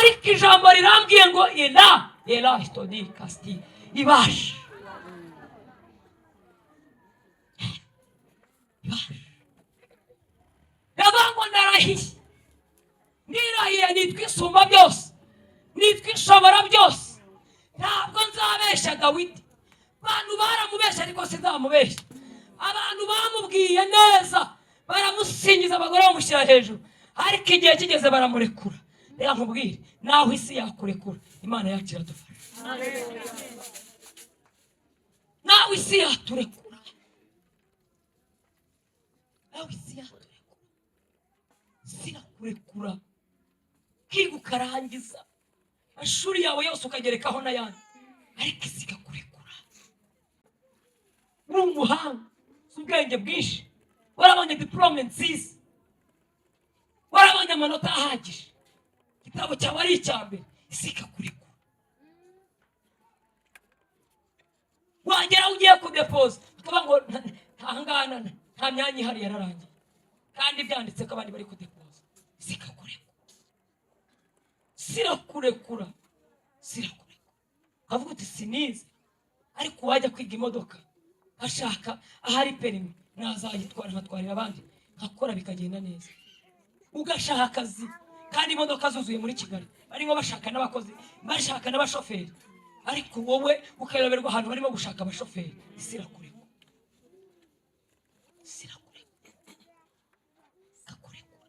Ariko ijambo rirambwiye ngo ila ela hitodi kasiti ibasha, ibasha. Ndavuga ngo ndarahiye, ndirahiye, nitwa Isumba byose, nitwa Ishobora byose, ntabwo nzabeshya Dawidi. Abantu baramubeshya, ariko sinzamubeshya. Abantu bamubwiye neza, baramusingiza, abagore bamushyira hejuru, ariko igihe kigeze baramurekura. Reka nkubwire, naho isi yakurekura, Imana yacu iradufasha. Nawe isi yaturekura, nawe isi yaturekura, isi irakurekura ukiga, ukarangiza amashuri yawe yose, ukagerekaho n'ayandi, ariko isi ikakurekura. Uri umuhanga, uzi ubwenge bwinshi, warabonye diporome nziza, warabonye amanota ahagije, igitabo cyawe ari icya mbere, isi ikakurekura. Wagera aho ugiye kudepoza, bakavuga ngo ahangaha nta myanya ihari, yararangiye, kandi byanditse ko abandi bari kudepoza. Isi ikakurekura, isi irakurekura, isi irakurekura. Ukavuga uti sinize, ariko uwajya kwiga imodoka ashaka ahari perimi nazayitwara, nkatwarira abandi, nkakora bikagenda neza. Ugashaka akazi kandi imodoka zuzuye muri Kigali, barimo bashaka n'abakozi, bashaka n'abashoferi, ariko wowe ukayoberwa ahantu barimo gushaka abashoferi. Isi irakurekura, isi irakurekura, ikakurekura.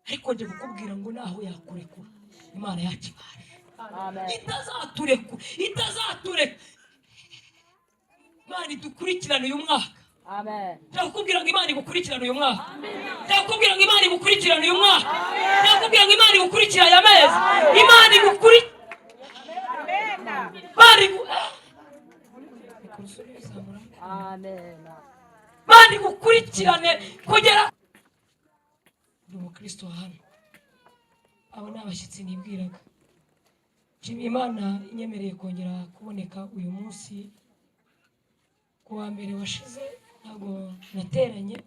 Ariko nje kukubwira ngo naho yakurekura, Imana yacu ibasha. Itazaturekura, itazatureka. Imana idukurikirane uyu mwaka. Ndakubwira ngo Imana igukurikirane uyu mwaka. Ndakubwira ngo Imana igukurikirane uyu mwaka. Ndakubwira ngo Imana igukurikire aya mezi. Imana igukurikire. Imana igu Imana igukurikirane kugera. Ndi umukristo wa hano, abo ni abashyitsi nibwiraga. Nshimiye Imana inyemereye kongera kuboneka uyu munsi. Ku wa mbere washize ntabwo nateranye,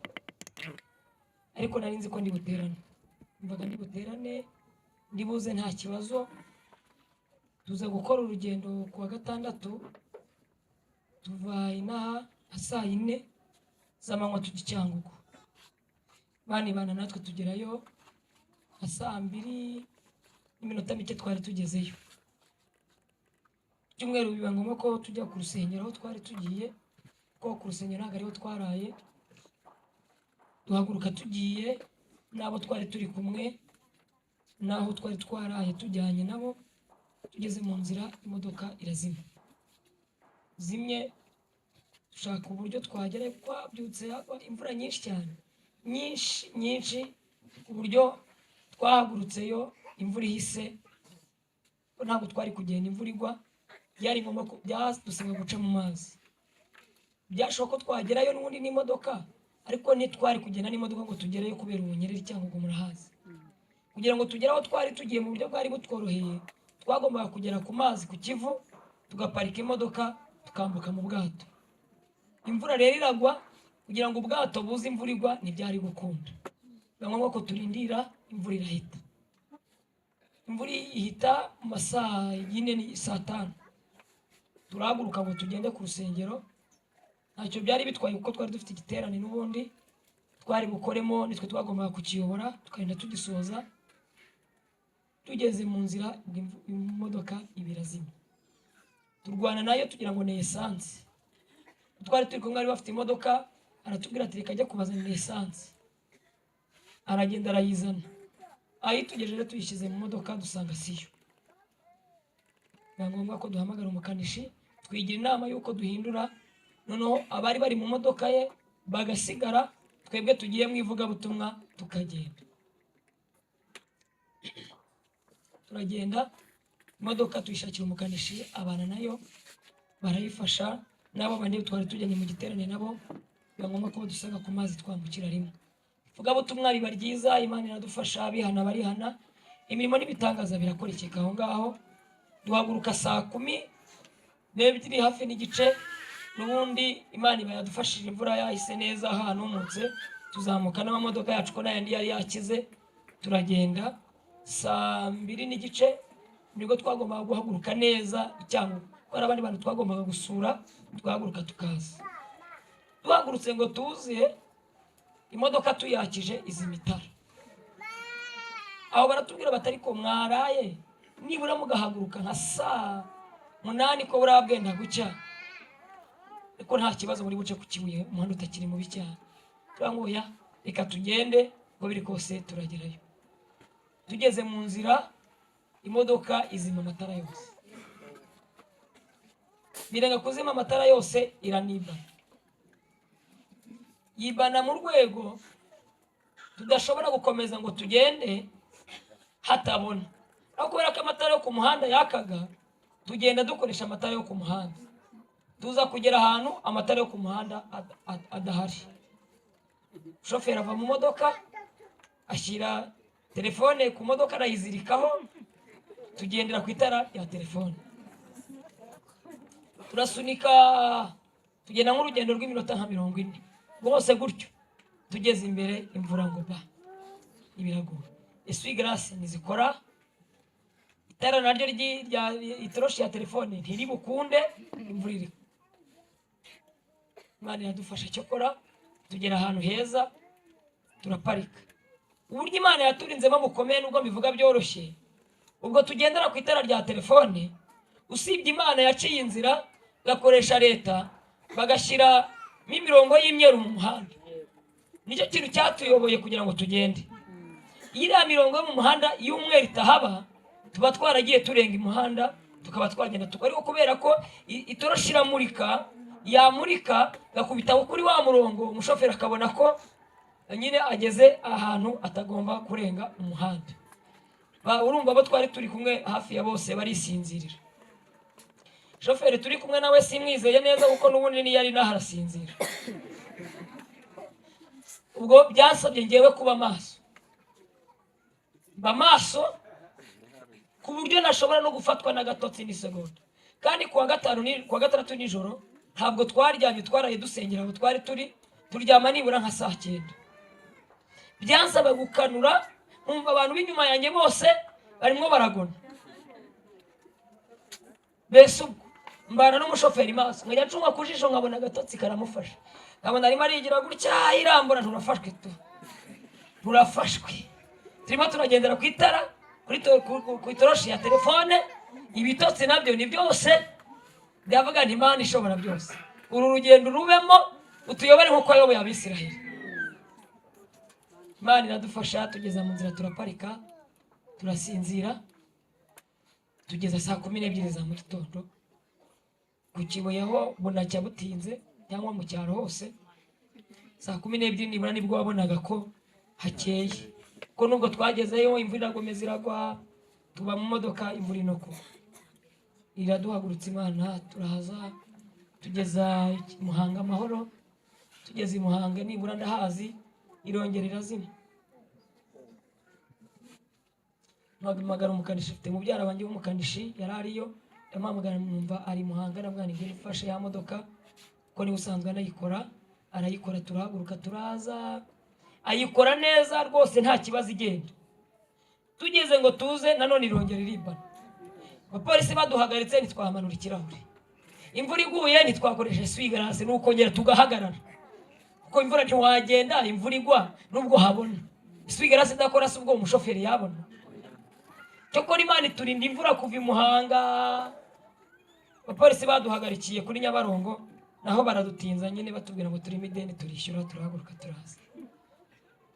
ariko nari nzi ko ndi buterane, mvaga ndi buterane, ndi buze nta kibazo. Tuza gukora urugendo ku wa gatandatu, tuva inaha nka saa yine z'amanywa tujya i Cyangugu. Banibana natwe tugerayo nka saa mbiri n'iminota mike twari tugezeyo. Icyumweru biba ngombwa ko tujya ku rusengero aho twari tugiye, kuko ku rusengero ntabwo ariho twaraye. Duhaguruka tugiye n'abo twari turi kumwe n'aho twari twaraye tujyanye nabo. Tugeze mu nzira imodoka irazima. Zimye, dushaka uburyo twagera, twabyutse hagwa imvura nyinshi cyane, nyinshi nyinshi, ku buryo twahagurutseyo imvura ihise. Ntabwo twari kugenda imvura igwa, byari ngombwa ko byadusaba guca mu mazi. Byashoboka ko twagerayo n'ubundi n'imodoka, ariko ntitwari kugenda n'imodoka ngo tugereyo kubera ubunyereri cyangwa ngo murahazi. Kugira ngo tugere aho twari tugiye mu buryo bwari butworoheye, twagombaga kugera ku mazi ku Kivu, tugaparika imodoka, tukambuka mu bwato. Imvura rero iragwa, kugira ngo ubwato buze imvura igwa ntibyari gukunda. Biba ngombwa ko turindira imvura irahita. Imvura ihita mu masaa yine, ni saa tanu, turahaguruka ngo tugende ku rusengero. Ntacyo byari bitwaye kuko twari dufite igiterane n'ubundi twari bukoremo, nitwe twagombaga kukiyobora tukagenda tugisoza. Tugeze mu nzira imodoka iba irazima, turwana nayo tugira ngo ni essence. Twari turi kumwe bari bafite imodoka, aratubwira ati reka ajya kubazanira essence. Aragenda arayizana, ayitugejeje tuyishyize mu modoka dusanga siyo. Biba ngombwa ko duhamagara umukanishi, twigira inama y'uko duhindura, noneho abari bari mu modoka ye bagasigara, twebwe tugiye mu ivugabutumwa tukagenda. Turagenda, imodoka tuyishakira umukanishi, abana nayo barayifasha, n'abo bandi twari tujyanye mu giterane nabo biba ngombwa ko badusanga ku mazi twambukira rimwe. Ivugabutumwa riba ryiza, Imana iradufasha, bihana barihana, imirimo n'ibitangaza birakorikeka aho ngaho. Duhaguruka saa kumi n'ebyiri hafi n'igice, n'ubundi Imana iba yadufashije, imvura yahise neza ahantu humutse, tuzamuka n'amamodoka yacu ko n'ayandi yari yakize, turagenda. Saa 2:30 nibwo twagombaga guhaguruka neza i Cyangugu, kuko hari abandi bantu twagombaga gusura, tugahaguruka tukaza. Duhagurutse ngo tuze, imodoka tuyakije izima itara. Aho baratubwira bati ariko mwaraye nibura mugahaguruka nka saa 8 ko buriya bwenda gucya, ariko nta kibazo muri buce ku Kibuye, umuhanda utakiri mubi cyane. Turangoya, reka tugende uko biri kose turagerayo. Tugeze mu nzira imodoka izima amatara yose, birenga kuzima amatara yose iranibana, yibana mu rwego tudashobora gukomeza ngo tugende hatabona. Aho kubera ko amatara yo ku muhanda yakaga, tugenda dukoresha amatara yo ku muhanda, tuza kugera ahantu amatara yo ku muhanda adahari. Shoferi ava mu modoka ashyira telefone ku modoka arayizirikaho, tugendera ku itara rya telefone, turasunika tugenda nk'urugendo rw'iminota nka 40 rwose gutyo. Tugeze imbere imvura ngo ba ibiraguye, essuie-glace ntizikora, itara naryo rya itoroshi ya telefone ntiri bukunde, imvura iri. Imana iradufasha cyokora tugera ahantu heza turaparika. Uburyo Imana yaturinzemo bukomeye, nubwo mbivuga byoroshye, ubwo tugendera ku itara rya telefone, usibye Imana yaciye inzira gakoresha leta bagashyiramo imirongo y'imyeru mu muhanda, nicyo kintu cyatuyoboye kugira ngo tugende. Iriya mirongo yo mu muhanda y'umweru itahaba, tuba twaragiye turenga umuhanda tukaba twagenda tuko, ariko kubera ko itoroshi iramurika, yamurika gakubita kuri wa murongo, umushoferi akabona ko nyine ageze ahantu atagomba kurenga umuhanda. Urumva abo twari turi kumwe hafi ya bose barisinzirira. Shoferi turi kumwe nawe simwizeye neza, kuko n'ubundi niyo ari naho arasinzira. Ubwo byasabye ngewe kuba maso, mba maso ku buryo nashobora no gufatwa n'agatotsi n'isegonda. Kandi kuwa gatanu ni kuwa gatandatu nijoro ntabwo twaryamye, twaraye dusengera aho twari turi, turyama nibura nka saa 9. Byansaba gukanura nkumva abantu b'inyuma yanjye bose barimo baragona. Mbese ubwo mbana n'umushoferi maso, nkajya ncunga ku jisho nkabona agatotsi karamufasha, nkabona arimo arigira gutya irambura, nturafashwe tu, nturafashwe. Turimo turagendera ku itara ku itoroshi ya telefone, ibitotsi nabyo ni byose. Ndavuga nti Imana ishobora byose, uru rugendo rubemo utuyobore nk'uko wayoboye Abisiraheli. Imana iradufasha, tugeza mu nzira turaparika, turasinzira, tugeza saa 12 za mu gitondo ku Kibuye. Ho bunacya butinze cyangwa mu cyaro hose saa 12 nibura nibwo wabonaga ko hakeye, kuko nubwo twagezeyo imvura iragomeza iragwa, tuba mu modoka imvura ino kugwa iraduhagurutsa. Imana turaza tugeza i Muhanga amahoro. Tugeze i Muhanga nibura ndahazi, irongera irazima. Mpamagara umukanishi, afite mubyara wanjye w'umukanishi yari ariyo, ndamuhamagara numva ari Muhanga, ndamubwira nti ngwino ufashe ya modoka kuko niwe usanzwe anayikora. Arayikora, turahaguruka turaza, ayikora neza rwose nta kibazo igenda. Tugeze ngo tuze nanone irongera iribana. Abapolisi baduhagaritse ntitwamanura ikirahure, imvura iguye ntitwakoresha essuie-glace, ni ukongera tugahagarara kuko imvura ntiwagenda imvura igwa nubwo habona. Essuie-glace idakora se ubwo umushoferi yabona? Cyokora Imana iturinda imvura kuva i Muhanga. Abapolisi baduhagarikiye kuri Nyabarongo naho baradutinza nyine, batubwira ngo turimo ideni, turishyura, turahaguruka turaza.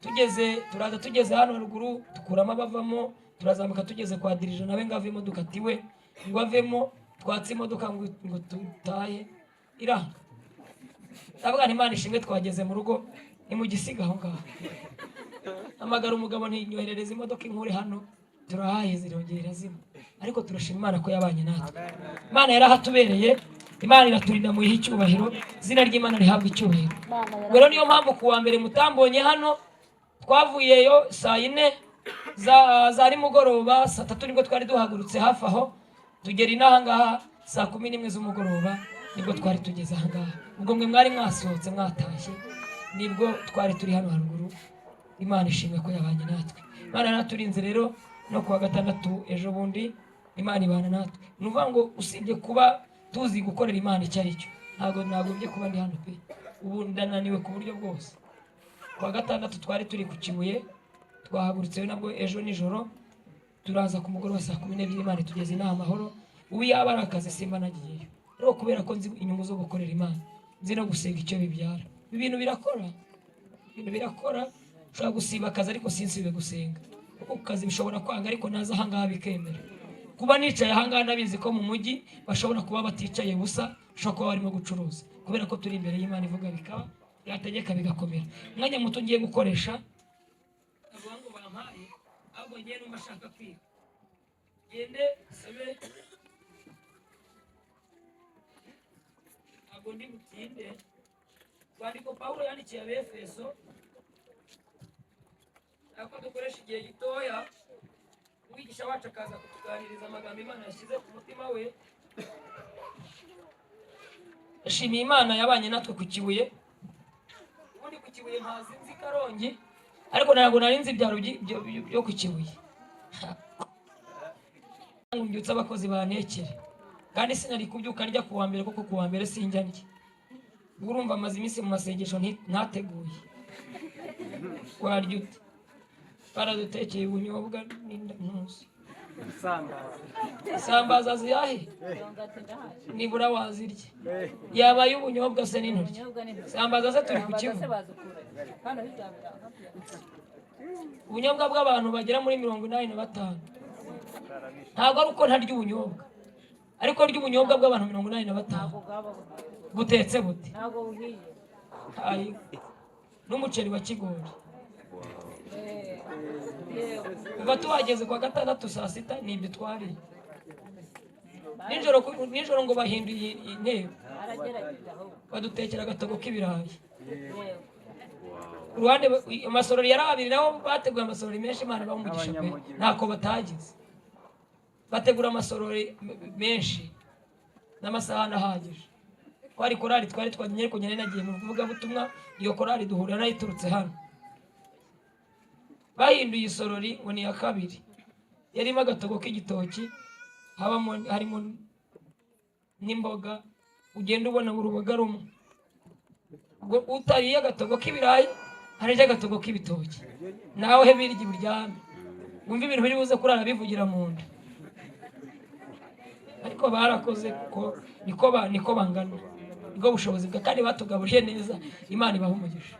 Tugeze turaza, tugeze hano haruguru dukuramo abavamo, turazamuka tugeze kwa dirija nawe ngo avemo, dukatiwe ngo avemo, twatse imodoka ngo dutahe iranga. Ndavuga nti Imana ishimwe twageze mu rugo, ni mu gisiga aho ngaho. Hamagara umugabo ntinyoherereze imodoka inkure hano, turahaheze irongera irazima. Ariko turashima Imana ko yabanye natwe, Imana yarahatubereye, Imana iraturinda, mu icyubahiro, izina ry'Imana rihabwa icyubahiro. Ubwo rero niyo mpamvu ku wa mbere mutambonye hano. Twavuyeyo saa 4 za nimugoroba, saa 3 nibwo twari duhagurutse hafi aho, tugera inaha ngaha saa 11 z'umugoroba nibwo twari tugeze aha ngaha. Ubwo mwe mwari mwasohotse mwatashye, nibwo twari turi hano haruguru. Imana ishimwe ko yabanye natwe, Imana yaraturinze. Rero No kuwa gatandatu ejo bundi Imana ibana natwe. Ni ukuvuga ngo usibye kuba tuzi gukorera Imana icyo ari cyo, ntabwo nagombye kuba ndi hano pe. Ubu ndananiwe ku buryo bwose. Kuwa gatandatu twari turi ku Kibuye, twahagurutseyo nabwo ejo nijoro, turaza ku mugoroba saa 12, Imana itugeze inaha amahoro. Ubu yaba ari akazi simba nagiyeyo, ariko kubera ko nzi inyungu zo gukorera Imana, nzi no gusenga icyo bibyara. Ibi bintu birakora, ibintu birakora. Ushobora gusiba akazi ariko sinsibe gusenga, kuko ku kazi bishobora kwanga ariko naza ahangaha bikemera. Kuba nicaye ahangaha ndabizi ko mu mujyi bashobora kuba baticaye busa, bashobora kuba barimo gucuruza, kubera ko turi imbere y'Imana ivuga bikaba, yategeka bigakomera. Umwanya muto ngiye gukoresha, avuga ngo bampaye, ahubwo ngiye numva ashaka kwiga, gende sabe, ntabwo ndi butinde. Rwandiko Pawulo yandikiye Abefeso, ntabwo dukoresha igihe gitoya, umwigisha wacu akaza kutuganiriza amagambo Imana yashyize ku mutima we. Yashimiye Imana yabanye natwe ku Kibuye. Ubundi ku Kibuye ntazi, nzi Karongi, ariko ntabwo nari nzi ibyaro byo ku Kibuye. Ngo mbyutse abakozi bantekere, kandi sinari kubyuka ndya ku wa mbere, kuko ku wa mbere sinjya ndya. Ubwo urumva amaze iminsi mu masengesho ntateguye. Warya ute? Baradutekeye ubunyobwa n'intuzi, isambaza ziyahe, nibura wazirya. Yabaye ubunyobwa se n'intoryi, isambaza se turi ku Kivu. Ubunyobwa bw'abantu bagera muri 85. Ntabwo ari uko ntarya ubunyobwa, ariko rya ubunyobwa bw'abantu 85 butetse bute? N'umuceri wa kigori. Kuva tuhageze kuwa gatandatu saa sita ni ibyo twariye. Nijoro ngo bahinduye intebe, badutekera agatogo k'ibirayi. Uruhande amasorori yari abiri, nabo bateguye amasorori menshi. Imana ibaha umugisha pe, ntako batagize, bategura amasorori menshi n'amasahani ahagije. Twari korali, twari twagiye, ariko nyine nagiye mu vugabutumwa. Iyo korali duhurira nayo iturutse hano. Bahinduye isorori ngo ni iya kabiri, yarimo agatogo k'igitoki, habamo harimo n'imboga, ugenda ubona uruboga rumwe. Ubwo utariye agatogo k'ibirayi harya agatogo k'ibitoki, nawe he birya uryame wumva ibintu biri buze kurara bivugira mu nda. Ariko barakoze, kuko niko bangana, nibwo bushobozi bwa, kandi batugaburiye neza. Imana ibaha umugisha.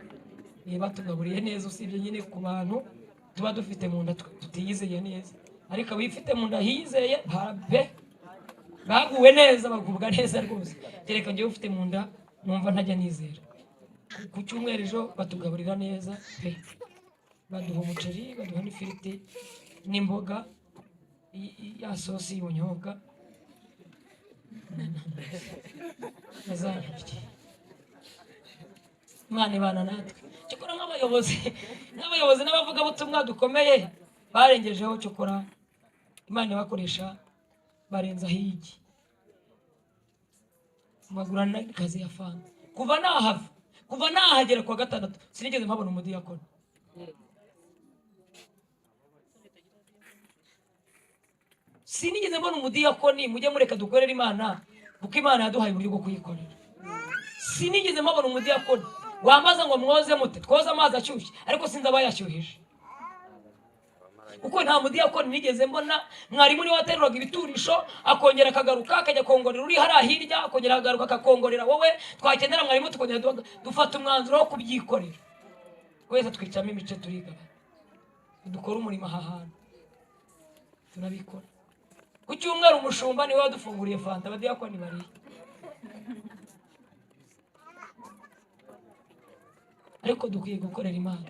Batugaburiye neza, usibye nyine ku bantu tuba dufite mu nda tutiyizeye neza, ariko abifite mu nda hiyizeye pe baguwe neza, bagubwa neza rwose. Kereka njyewe ufite mu nda numva ntajya nizera. Ku cyumweru ejo batugaburira neza pe, baduha umuceri, baduha n'ifiriti n'imboga, ya sosi y'ubunyobwa na za ntoryi. Imana ibana natwe. Cyokora nk'abayobozi n'abavugabutumwa dukomeye barengejeho, cyokora Imana ibakoresha barenzaho igi, bagura n'ikazi ya fanta. Kuva nahava, kuva nahagera kuwa gatandatu, sinigeze mpabona umudiyakoni. Sinigeze mbona umudiyakoni. Mujye mureka dukorere Imana, kuko Imana yaduhaye uburyo bwo kuyikorera. Sinigeze mbabona umudiyakoni. Wambaza ngo mwoze mute? Twoze amazi ashyushye, ariko sinzi abayashyuhije, kuko nta mudiyakoni nigeze mbona. Mwarimu niwe wateruraga ibiturisho, akongera akagaruka akajya kongorera uri hariya hirya, akongera akagaruka akakongorera wowe. Twakenera mwarimu tukongera dufata umwanzuro wo kubyikorera. Twese twicamo imice, turigabanya, dukora umurimo aha hantu turabikora. Ku cyumweru umushumba niwe wadufunguriye fanta, abadiyakoni bariye. Ariko dukwiye gukorera Imana.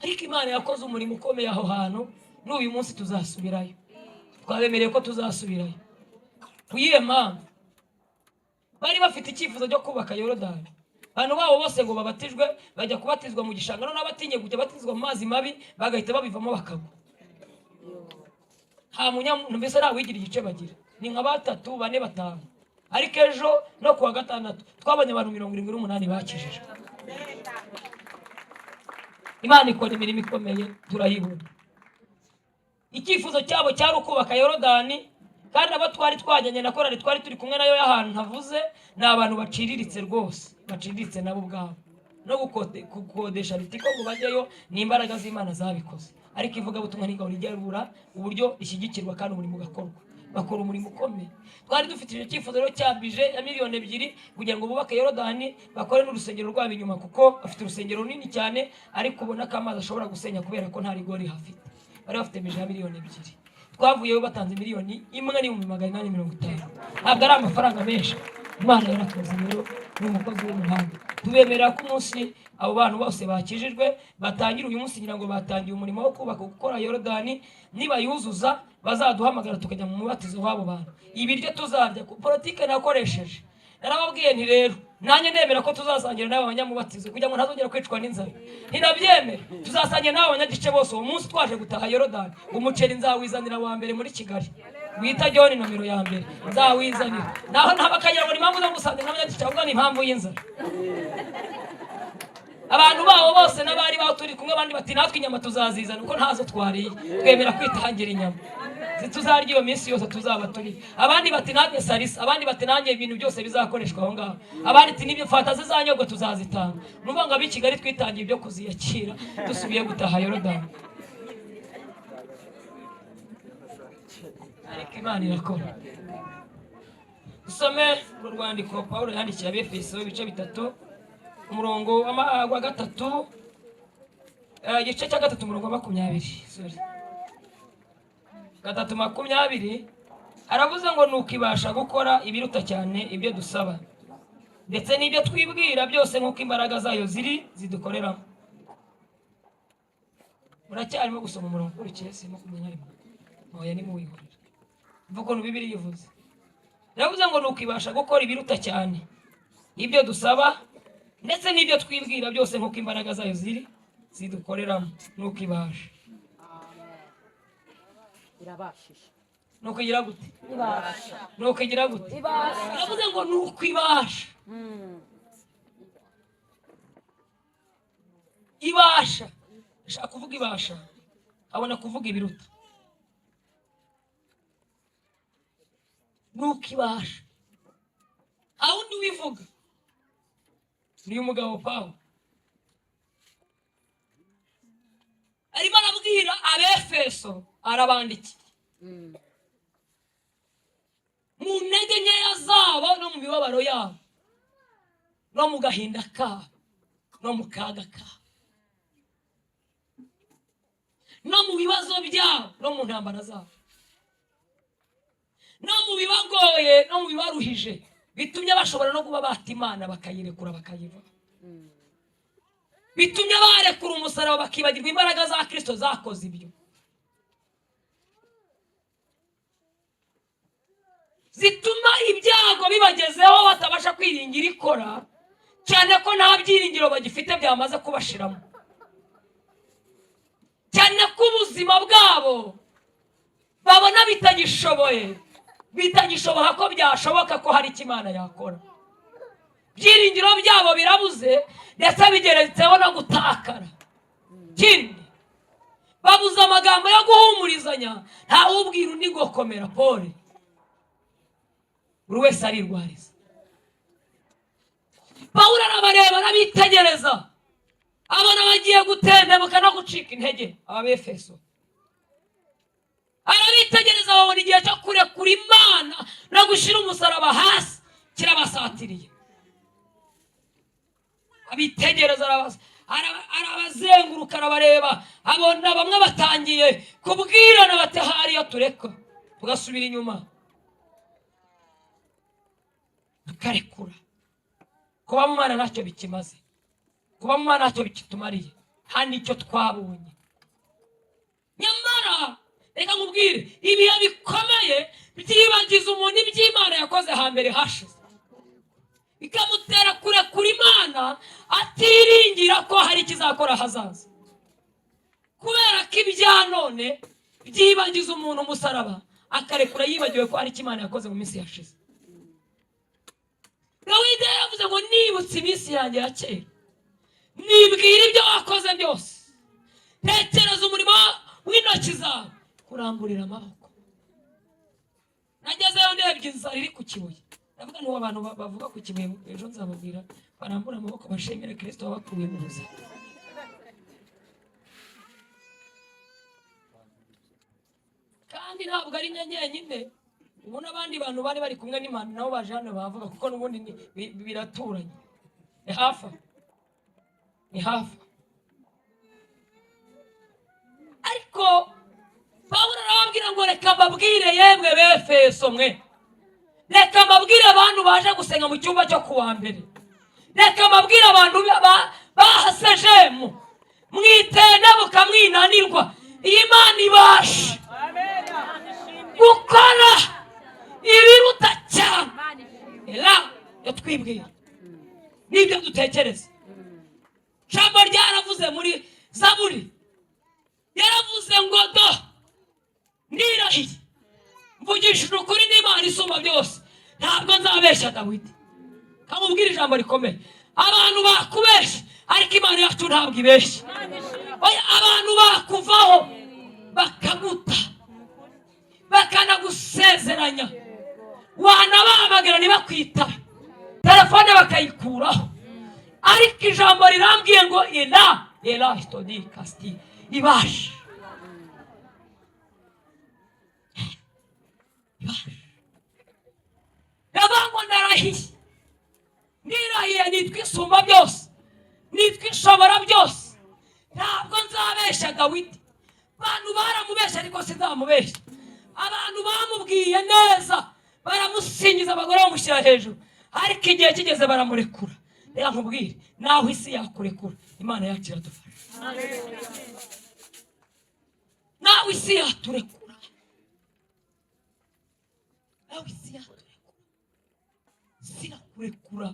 Ariko Imana yakoze umurimo ukomeye aho hantu, n'uyu munsi tuzasubirayo. Twabemereye ko tuzasubirayo. Ku yihe mpamvu? Bari bafite icyifuzo cyo kubaka Yorodani. Abantu babo bose ngo babatijwe, bajya kubatizwa mu gishanga, noneho abatinye kujya batizwa mu mazi mabi bagahita babivamo bakagwa. Nta munyamuntu mbese ntawigira igice bagira, ni nka 3 4 5. Ariko ejo no kuwa gatandatu twabonye abantu 78 bakijijwe. Imana ikora imirimo ikomeye, turayibona. Icyifuzo cyabo cyari ukubaka Yorodani, kandi abo twari twajyanye na korali twari turi kumwe nayo y'ahantu ntavuze, ni abantu baciriritse rwose, baciriritse nabo ubwabo. No gukodesha Ritco ngo bajyeyo ni imbaraga z'Imana zabikoze. Ariko ivugabutumwa ntigahora rijya ribura uburyo rishyigikirwa kandi umurimo ugakorwa. Bakora umurimo ukomeye. Twari dufite icyo cyifuzo rero cya budget ya 2 miliyoni kugira ngo bubake Yorodani, bakore n'urusengero rwabo inyuma, kuko bafite urusengero runini cyane, ariko ubona ko amazi ashobora gusenya kubera ko nta rigori hafite. Bari bafite budget ya 2 miliyoni. Twavuyeyo batanze 1,850,000. Ntabwo ari amafaranga menshi. Imana yarakoze rero, ni umukozi w'umuhanga. Tubemerera ko umunsi abo bantu bose bakijijwe batangira uyu munsi, ngira ngo batangiye umurimo wo kubaka, gukora Yorodani, nibayuzuza bazaduhamagara tukajya mu mubatizo w'abo bantu. Ibiryo tuzarya ku politike nakoresheje, narababwiye nti rero nanjye nemera ko tuzasangira n'aba banyamubatizo kugira ngo ntazongera kwicwa n'inzara. Ntinabyemera, tuzasangira n'aba banyagice bose uwo munsi twaje gutaha Yorodani. Umuceri nzawizanira wa mbere muri Kigali wita John, nomero ya mbere nzawizanira. Naho ntabakagira ngo ni impamvu zo gusangira n'abanyagice, ahubwo ni impamvu y'inzara. Abantu babo bose n'abari baho turi kumwe, abandi bati natwe inyama tuzazizana kuko ntazo twariye, twemera kwitangira inyama tuzarya iyo minsi yose tuzaba turi. Abandi bati natwe salisa, abandi bati nanjye ibintu byose bizakoreshwa aho ngaho, abandi ati n'ibyo fanta zizanyobwa tuzazitanga. Ni ukuvuga ngo ab'i Kigali twitangiye ibyo kuziyakira dusubiye gutaha Yorodani. Ariko Imana irakora. Dusome uru rwandiko Pawulo yandikiye Abefeso, ibice 3, umurongo wa 3, igice cya 3, umurongo wa 20, sorry, 3:20. Aravuze ngo nuko ibasha gukora ibiruta cyane ibyo dusaba ndetse n'ibyo twibwira byose, nk'uko imbaraga zayo ziri zidukoreramo. Muracyarimo gusoma umurongo ukurikiye? Si 21? Oya, nimuwihorera. Mvuga ukuntu Bibiliya ivuze. Yavuze ngo nuko ibasha gukora ibiruta cyane ibyo dusaba ndetse n'ibyo twibwira byose, nk'uko imbaraga zayo ziri zidukoreramo. Nuko ibasha. Irabashije. Nuko igira gute? Ibasha. Nuko igira gute? Ibasha. Yavuze ngo nuko ibasha. Ibasha, ashaka kuvuga ibasha, abona kuvuga ibiruta. Nuko ibasha, aho undi ubivuga ni uyu mugabo Pawulo arimo arabwira Abefeso, arabandikiye mu ntege nkeya zabo no mu mibabaro yabo no mu gahinda kabo no mu kaga kabo no mu bibazo byabo no mu ntambara zabo no mu bibagoye no mu bibaruhije, bitumye bashobora no kuba bata Imana bakayirekura bakayiva, bitumye barekura umusaraba bakibagirwa imbaraga za Kristo zakoze ibyo, zituma ibyago bibagezeho batabasha kwiringira ikora, cyane ko nta byiringiro bagifite byamaze kubashiramo, cyane ko ubuzima bwabo babona bitagishoboye, bitagishoboka ko byashoboka ko hari icyo Imana yakora. Ibyiringiro byabo birabuze, ndetse bigeretseho no gutakara. Ikindi, babuze amagambo yo guhumurizanya, ntawubwira undi ngo komera pole, buri wese arirwariza. Pawulo arabareba, arabitegereza, abona bagiye gutentebuka no gucika intege. Aba Befeso arabitegereza, babona igihe cyo kurekura Imana no gushyira umusaraba hasi kirabasatiriye. Abitegereza, arabazenguruka, arabareba, abona bamwe batangiye kubwirana bati hari iyo tureka tugasubira inyuma tukarekura, kuba mu Mana ntacyo bikimaze, kuba mu Mana ntacyo bikitumariye, nta n'icyo twabonye. Nyamara reka nkubwire, ibihe bikomeye byibagiza umuntu iby'Imana yakoze hambere hashize, bikamutera kurekura Imana atiringira ko hari ikizakora ahazaza, kubera ko ibya none byibagiza umuntu umusaraba, akarekura yibagiwe ko hari icyo Imana yakoze mu minsi yashize. Dawidi yaravuze ngo nibutse iminsi yanjye ya kera, nibwira ibyo wakoze byose, tekereza umurimo w'intoki zawe. Kuramburira amaboko. Nagezeyo ndebye inzara iri ku Kibuye, ndavuga n'uwo abantu bavuga ku Kibuye ejo nzababwira barambura amaboko bashimire Kristo wabakuye mu buzima. Kandi ntabwo ari njye njyenyine, ubu n'abandi bantu bari bari kumwe n'Imana nabo baje hano bavuga, kuko n'ubundi biraturanye, ni hafi, ni hafi. Ariko Pawulo arababwira ngo reka mbabwire yemwe b'Efeso mwe, reka mbabwire abantu baje gusenga mu cyumba cyo kuwa mbere, reka mbabwire abantu bahasejemu mwitenabuka mwinanirwa, iyi Imana ibasha gukora ibiruta cyane era yatwibwira n'ibyo dutekereza. Ijambo ryaravuze muri Zaburi, yaravuze ngo do ndirahiye mvugishije ukuri n'Imana isumba byose, ntabwo nzabeshya Dawidi. Kamubwira ijambo rikomeye, abantu bakubeshya ariko Imana yacu ntabwo ibeshya. Oya, abantu bakuvaho bakaguta bakanagusezeranya, wanabahamagara ntibakwitabe, telefone bakayikuraho, ariko ijambo rirambwiye ngo ela ela stodi kasti ibasha ibasha. Ndavuga ngo ndarahiye, ndirahiye, nitwa isumba byose, nitwa ishobora byose, ntabwo nzabeshya Dawidi. Abantu baramubeshya ariko sinzamubeshya. Abantu bamubwiye neza baramusingiza, abagore bamushyira hejuru, ariko igihe kigeze baramurekura. Reka nkubwire, naho isi yakurekura Imana yacu iradufasha. Naho isi yaturekura, naho isi yaturekura, isi irakurekura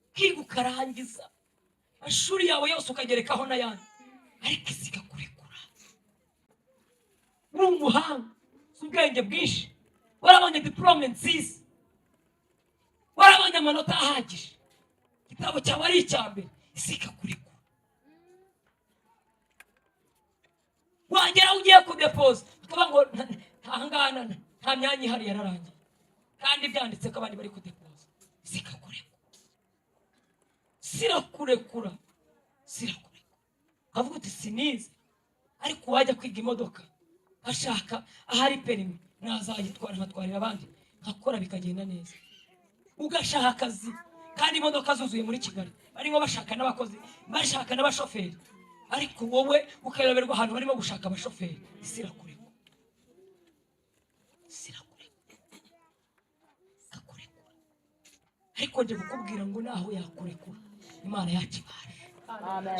ukiga ukarangiza amashuri yawe yose ukagerekaho n'ayandi, ariko isi ikakurekura. Uri umuhanga, uzi ubwenge bwinshi, warabonye diporome nziza, warabonye amanota ahagije, igitabo cyawe ari icya mbere, isi ikakurekura. Wagera aho ugiye kudepoza bakavuga ngo ahangaha nta myanya ihari, yararangiye, kandi byanditse ko abandi bari kudepoza. Isi ikakurekura, isi irakurekura, isi irakurekura. Ukavuga uti sinize, ariko uwajya kwiga imodoka ashaka ahari perimi nazayitwara nkatwarira abandi nkakora bikagenda neza. Ugashaka akazi kandi imodoka zuzuye muri Kigali, barimo bashaka n'abakozi, bashaka n'abashoferi, ariko wowe ukayoberwa ahantu barimo gushaka abashoferi. Isi irakurekura, isi irakurekura, ikakurekura. Ariko nje kukubwira ngo naho yakurekura Imana yacu ibasha.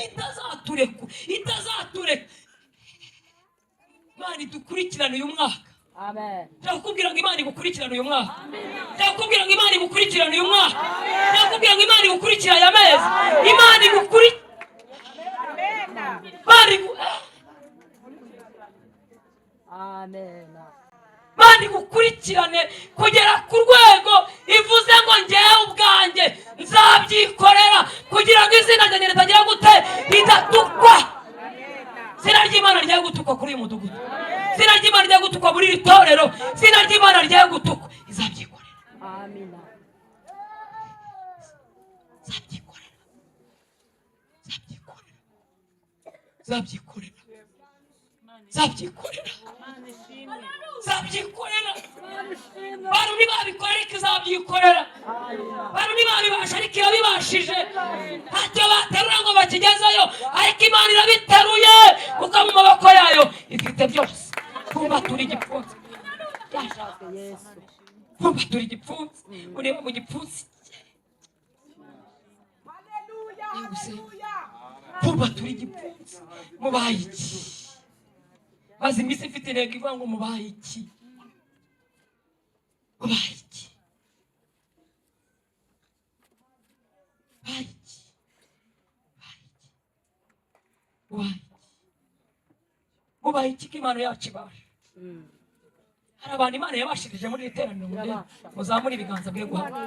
Itazaturekura, itazatureka. Imana idukurikirane uyu mwaka. Ndakubwira ngo Imana igukurikirane uyu mwaka. Ndakubwira ngo Imana igukurikirane uyu mwaka. Ndakubwira ngo Imana igukurikirane aya mezi. Imana Imana igukurikirane kugera ku rwego ivuze ngo njyewe ubwanjye nzabyikorera kugira ngo izina ryanjye ritagira gute, ridatukwa. Izina ry'Imana ryaye gutukwa kuri uyu mudugudu, izina ry'Imana ryaye gutukwa muri iri torero, izina ry'Imana ryaye gutukwa. Izabyikorera. Izabyikorera, izabyikorera, izabyikorera, izabyikorera, izabyikorera. Abantu ntibabikora ariko izabyikorera. Abantu ntibabibasha ariko irabibashije. Ntacyo baterura ngo bakigezeyo, ariko Imana irabiteruye kuko mu maboko yayo ifite byose. Kumva turi igipfunsi, kumva turi igipfunsi, ureba mu gipfunsi. Kumva turi igipfunsi, mubaye iki? Maze iminsi ifite intego ivuga ngo mubaye iki? Mubaye iki? Mubaye iki? Mubaye iki? Mubaye iki ko Imana yacu ibasha? Hari abantu Imana yabashirije muri iri teraniro, muzamure ibiganza bwe guhamya.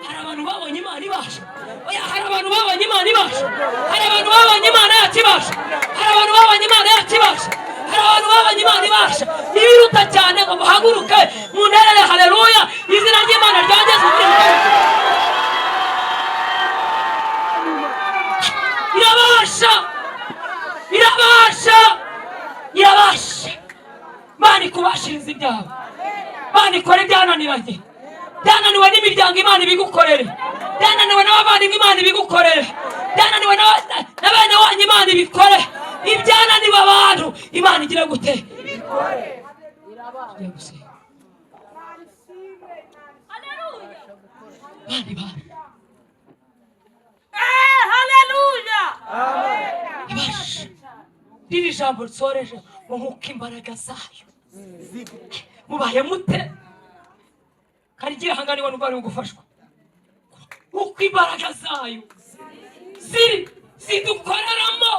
Hari abantu babonye Imana ibasha. Oya, hari abantu babonye Imana ibasha. Hari abantu babonye Imana yacu ibasha. Hari abantu babonye Imana yacu ibasha. Hari abantu babonye Imana ibasha ibiruta cyane ngo muhaguruke munterere haleluya, izina ry'Imana ryageze kuri. Irabasha, irabasha, irabasha. Imana ikubashiriza ibyawe, Imana ikora ibyananiranye, byananiwe n'imiryango Imana ibigukorere, byananiwe n'abavandimwe Imana ibigukorere, byananiwe na bene wanyu Imana ibikore, ibyananiwe abantu Imana igira gute? Tugiye gusenga. Imana ibasha. Ibasha. Riri jambo risoreje ngo nk'uko imbaraga zayo mubaye mute karigira hanganiwe n'ubwo ari gufashwa, uko imbaraga zayo ziri zidukoreramo,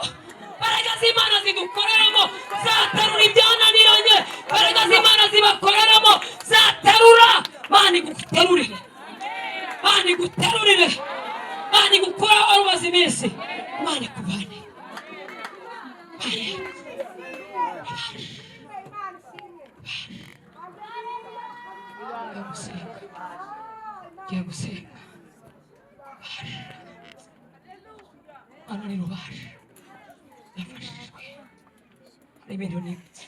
imbaraga z'Imana zidukoreramo zaterura ibyananiranye, imbaraga z'Imana zibakoreramo zaterura. Imana iguterurire, Imana iguterurire, Imana igukura aho umaze iminsi, Imana ikuvane. Ngiye gusenga. Hano ni rubasha, nafashijwe. Hari ibintu nibutse,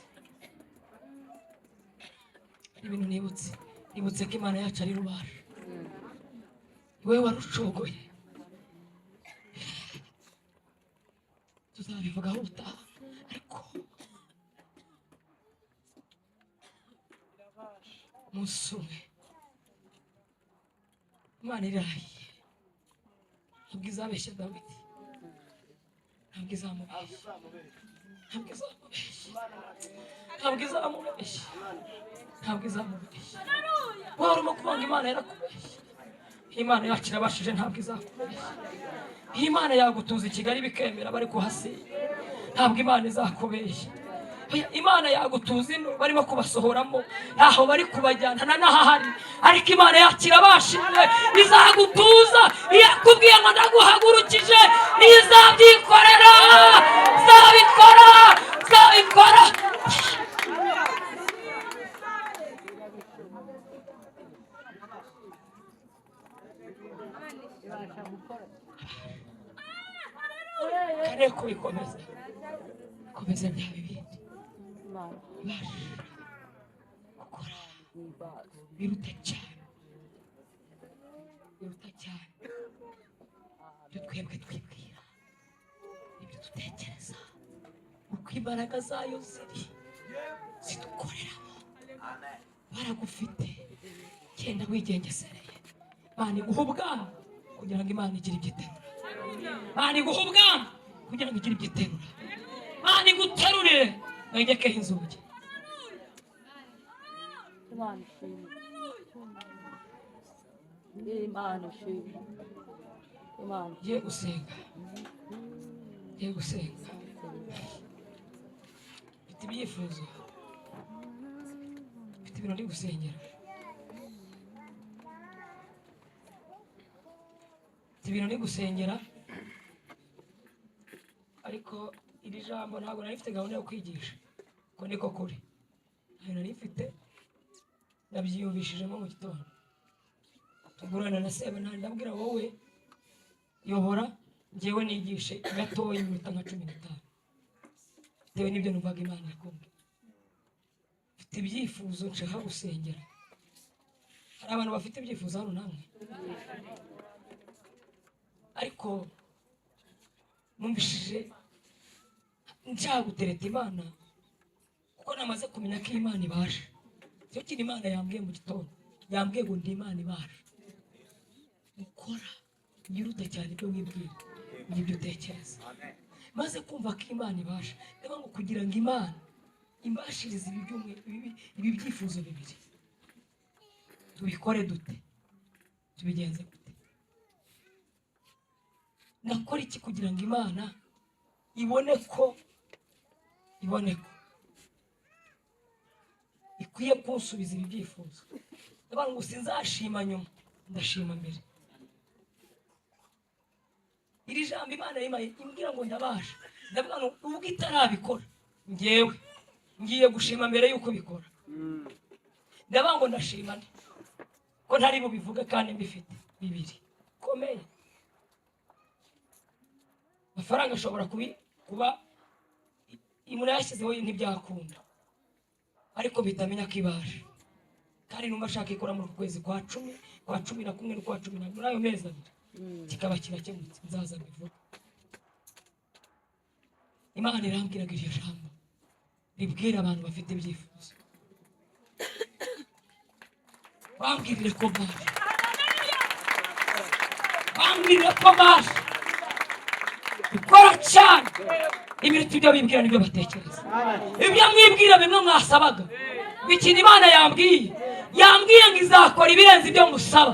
hari ibintu nibutse, nibutse ko Imana yacu ari rubasha. Wowe warucogoye, tuzabivugaho ubutaha, ariko umunsi umwe Imana irahiye, ntabwo izabeshya Dawidi, ntabwo izamubeshya, ntabwo izamubeshya, ntabwo izamubeshya, ntabwo izamubeshya. Wowe urimo kubanga Imana yarakubeshya, Imana yacu irabashije, ntabwo izakubeshya. Imana yagutuza i Kigali bikemera bari kuhasiga, ntabwo Imana izakubeshya. Imana yagutuza ino barimo kubasohoramo, ntaho bari kubajyana na nahahari, ariko Imana yacu irabashije, izagutuza. Iyakubwiye ngo ndaguhagurukije, izabyikorera, izabikora, izabikora. Kare kubikomeza, komeza bya bibindi. Ibasha gukora biruta cyane, biruta cyane ibyo twebwe twibwira, ibyo dutekereza, uko imbaraga zayo ziri zidukoreramo. Baragufite, genda wigengesereye. Imana iguha ubwami kugira ngo Imana igire ibyo iterura. Imana iguha ubwami kugira ngo igire ibyo iterura. Imana iguterurire wegekeho inzugi. Imana ishimwe, Imana ishimwe, Imana. Ngiye gusenga, ngiye gusenga. Mfite ibyifuzo, mfite ibintu ndi gusengera, mfite ibintu ndi gusengera, ariko iri jambo ntabwo nari mfite gahunda yo kwigisha, ko niko kuri ntayo nari mfite, nabyiyumvishijemo mu gitondo. Tugurana na Sebanani, ndabwira wowe yobora, njyewe nigishe gatoya iminota nka 15 bitewe n'ibyo numvaga Imana ikunda. Mfite ibyifuzo nshaka gusengera. Hari abantu bafite ibyifuzo hano namwe, ariko numvishije nshaka gutereta Imana, kuko namaze kumenya ko Imana ibasha. Icyo kintu Imana yambwiye mu gitondo, yambwiye ngo ndi Imana ibasha gukora yiruta cyane ibyo wibwira n'ibyo utekereza. Maze kumva ko Imana ibasha, ndavuga ngo kugira ngo Imana imbashirize ibi byifuzo bibiri, tubikore dute, tubigenze gute, nakora iki kugira ngo Imana ibone ko ikwiye kunsubiza ibi byifuzo. Ndavuga ngo sinzashima nyuma, ndashima mbere. Iri jambo Imana yimaye imbwira ngo ndabasha, ndavuga ngo ubwo itarabikora njyewe Ngiye gushima mbere y'uko bikora. Ndavuga ngo ndashima nte ko ntari bubivuge kandi mbifite bibiri komeye. Amafaranga ashobora kuba umuntu yashyizeho ntibyakunda, ariko bitamenya ko ibaje. Kandi numva ashaka ikora muri uku kwezi kwa 10, kwa 11 n'ukwa 12, muri ayo mezi abiri kikaba kirakemutse, nzaza mbivuge. Imana irambwiraga iryo jambo ribwira abantu bafite ibyifuzo, bambwirire ko baje, bambwirire ko baje gukora cyane ibiruta ibyo bibwira n'ibyo batekereza. Ibyo mwibwira bimwe mwasabaga, ikintu Imana yambwiye, yambwiye ngo izakora ibirenze ibyo musaba,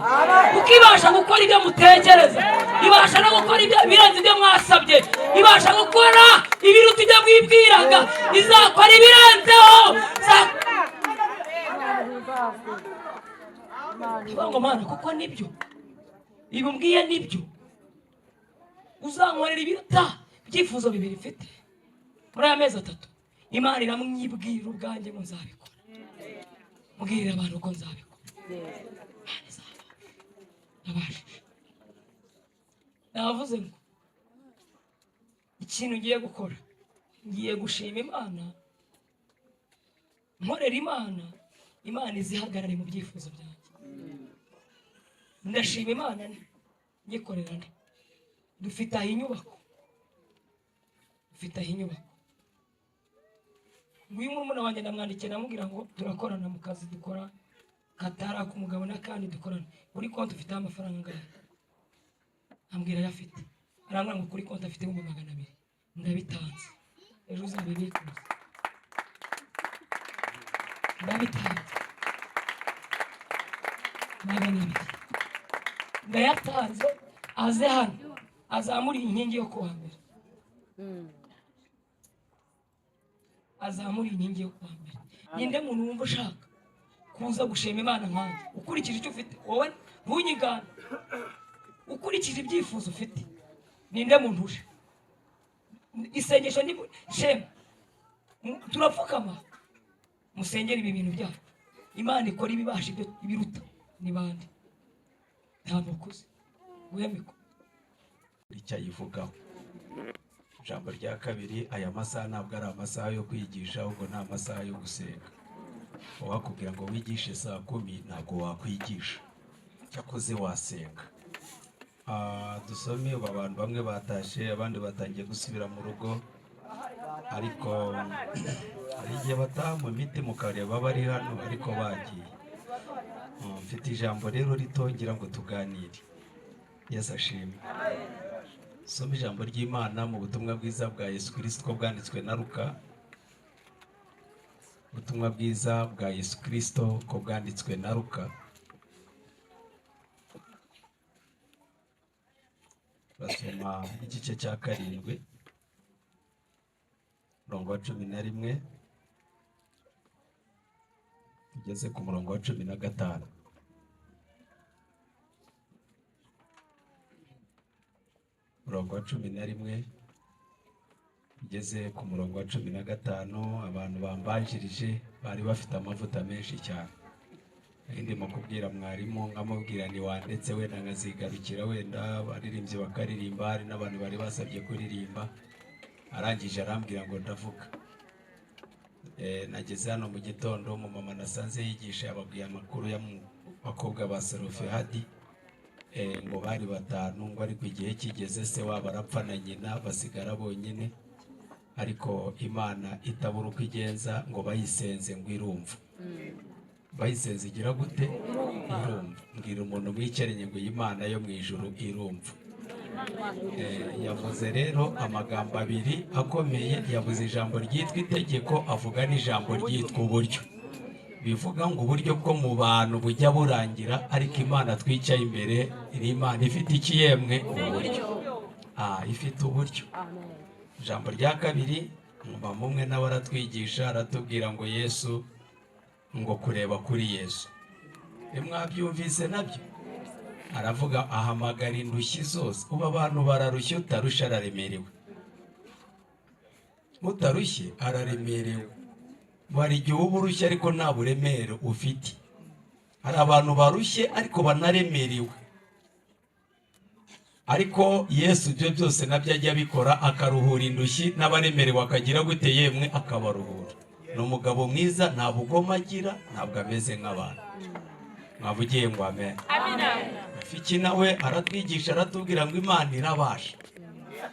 kuko ibasha gukora ibyo mutekereza, ibasha no gukora ibirenze ibyo mwasabye, ibasha gukora ibiruta ibyo mwibwiraga, izakora ibirenzeho. Ngo Mana, kuko nibyo ibi nibyo uzankorera ibiruta ibyifuzo bibiri mfite muri aya mezi 3. Imana iramwibwira ubwanjye ngo nzabikora, mbwirira abantu ko nzabikora. Nabashije, navuze ngo ikintu ngiye gukora, ngiye gushima Imana, nkorera Imana, Imana izihagarare mu byifuzo byanjye. Ndashima Imana nyikorera nte. Dufite aho inyubako, dufite aho inyubako. Nguyu murumuna wanjye ndamwandikiye ndamubwira ngo turakorana mu kazi dukora katara ku mugabo n'akandi dukorana, kuri konti ufite amafaranga angahe? Ambwira ayo afite, arambwira ngo kuri konti afite 200,000. Ndabitanze, ejo uzabibikuza. Ndabitanze 200, ndayatanze, aze hano azamura inkingi yo kuwa mbere, azamura inkingi yo kuwa mbere. Ninde muntu wumva ushaka kuza gushima Imana nkanjye ukurikije icyo ufite? Wowe ntunyigane, ukurikije ibyifuzo ufite. Ninde muntu uje isengesho ni shema, turapfukama musengera ibi bintu byacu, Imana ikora ibibasha ibyo ibiruta. Ni bande? Ntabwo ukuze wemeko icyayivugaho. Ijambo rya kabiri, aya masaha ntabwo ari amasaha yo kwigisha, ahubwo ni amasaha yo gusenga. Uwakubwira ngo wigishe saa 10 ntabwo wakwigisha, cyakoze wasenga. Dusome abantu bamwe batashe, abandi batangiye gusubira mu rugo, ariko hari igihe bataha mu miti mukareba bari hano ariko bagiye. Mfite ijambo rero ritongera ngo tuganire. Yesu ashimwe. Soma ijambo ry'Imana mu butumwa bwiza bwa Yesu Kristo bwanditswe na Luka. Ubutumwa bwiza bwa Yesu Kristo ko bwanditswe na Luka. Basoma igice cya 7 umurongo wa 11 tugeze ku murongo wa 15. Umurongo wa 11 tugeze ku murongo wa 15. Abantu bambanjirije bari bafite amavuta menshi cyane. Ndimo kubwira mwarimu nkamubwira ni wandetse wenda nkazigarukira, wenda abaririmbyi bakaririmba, hari n'abantu bari basabye kuririmba. Arangije arambwira ngo ndavuga. Nageze hano mu gitondo, mu mama nasanze yigisha yababwiye amakuru y'abakobwa ba Serofehadi, ngo bari 5, ngo ariko igihe kigeze se wabo arapfa na nyina basigara bonyine, ariko Imana itabura uko igenza ngo bayisenze ngo irumva. Bayisenze igira gute? Irumva. Mbwira umuntu mwicaranye ngo Imana yo mu ijuru irumva. Yavuze rero amagambo abiri akomeye, yavuze ijambo ryitwa itegeko, avuga n'ijambo ryitwa uburyo. Bivuga ngo uburyo bwo mu bantu bujya burangira, ariko Imana twicaye imbere iri Imana ifite ikiyemwe uburyo. Ifite uburyo. Ijambo rya kabiri, umumama umwe nawe aratwigisha aratubwira ngo Yesu, ngo kureba kuri Yesu. Mwabyumvise nabyo? Aravuga ahamagara indushyi zose. Ubu abantu bararushye, utarushye araremerewe, utarushye araremerewe. Ngo hari igihe uba urushye ariko nta buremere ufite. Hari abantu barushye ariko banaremerewe, ariko Yesu ibyo byose nabyo ajya abikora, akaruhura indushyi n'abaremerewe, akagira gute yemwe? Akabaruhura. Ni umugabo mwiza, nta bugome agira, ntabwo ameze nk'abantu. Mwavugiye ngo amen. Rafiki nawe aratwigisha, aratubwira ngo Imana irabasha.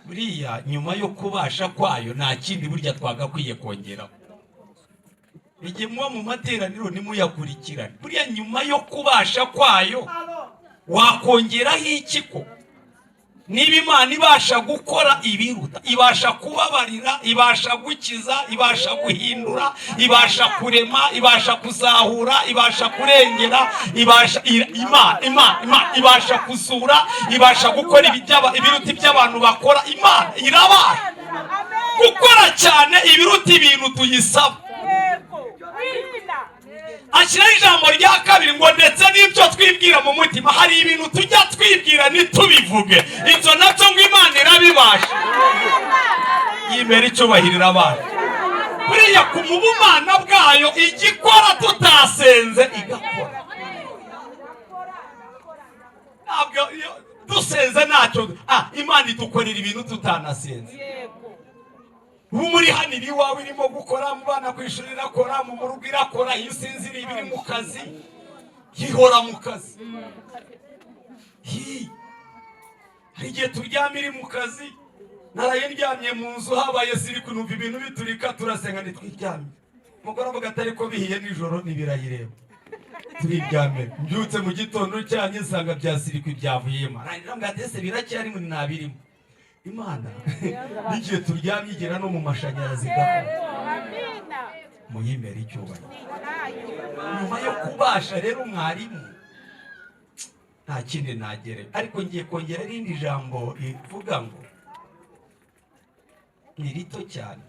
Buriya nyuma yo kubasha kwayo nta kindi burya twagakwiye kongeraho. Igihe muba mu materaniro ntimuyakurikirane, buriya nyuma yo kubasha kwayo wakongeraho iki? Ko niba Imana ibasha gukora ibiruta, ibasha kubabarira, ibasha gukiza, ibasha guhindura, ibasha kurema, ibasha kuzahura, ibasha kurengera, ibasha Imana, Imana, Imana ibasha kuzura, ibasha gukora ibiruta iby'abantu bakora. Imana irabasha gukora cyane ibiruta ibintu tuyisaba. Ashyiraho ijambo rya kabiri ngo ndetse n'ibyo twibwira mu mutima. Hari ibintu tujya twibwira ntitubivuge, ibyo nabyo ngo Imana irabibasha. Yimera icyubahirira abana. Buriya ku mu bumana bwayo igikora tutasenze igakora. Ntabwo iyo dusenze ntacyo. Imana idukorera ibintu tutanasenze. Ubu muri hano iri iwawe irimo gukora, mu bana ku ishuri irakora, mu rugo irakora, iyo usinziriye iba iri mu kazi, ihora mu kazi. Hi. Hari igihe turyama iri mu kazi. Naraye ndyamye mu nzu, habaye siri numva ibintu biturika, turasenga ntitwiryamye. Umugore avuga ati ariko bihiye nijoro ntibirayireba, turiryamye. Mbyutse mu gitondo cyanye nsanga bya sirikwi byavuyemo. Arangira ngo ati ese biracyarimo? Ntabirimo. Imana n'igihe turyamye igera no mu mashanyarazi igakora. Muyimere icyubahiro. Nyuma yo kubasha rero, mwarimu, nta kindi nagere, ariko ngiye kongera irindi jambo rivuga ngo ni rito cyane.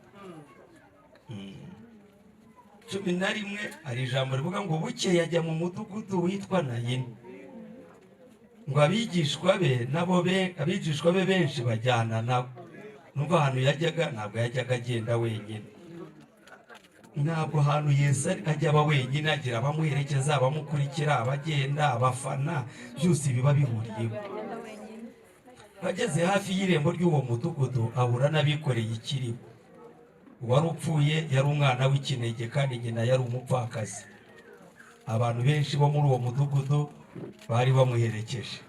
11, hari ijambo rivuga ngo bukeye ajya mu mudugudu witwa Nayini, ngo abigishwa be nabo be, abigishwa be benshi bajyana nabo. Nubwo ahantu yajyaga ntabwo yajyaga agenda wenyine, ntabwo ahantu Yesu ajya aba wenyine, agira abamuherekeza, abamukurikira, abagenda, abafana, byose biba bihuriyeho. Bageze hafi y'irembo ry'uwo mudugudu, ahura n'abikoreye ikiribo. Uwari upfuye yari umwana w'ikinege, kandi nyina yari umupfakazi. Abantu benshi bo muri uwo mudugudu bari bamuherekeje.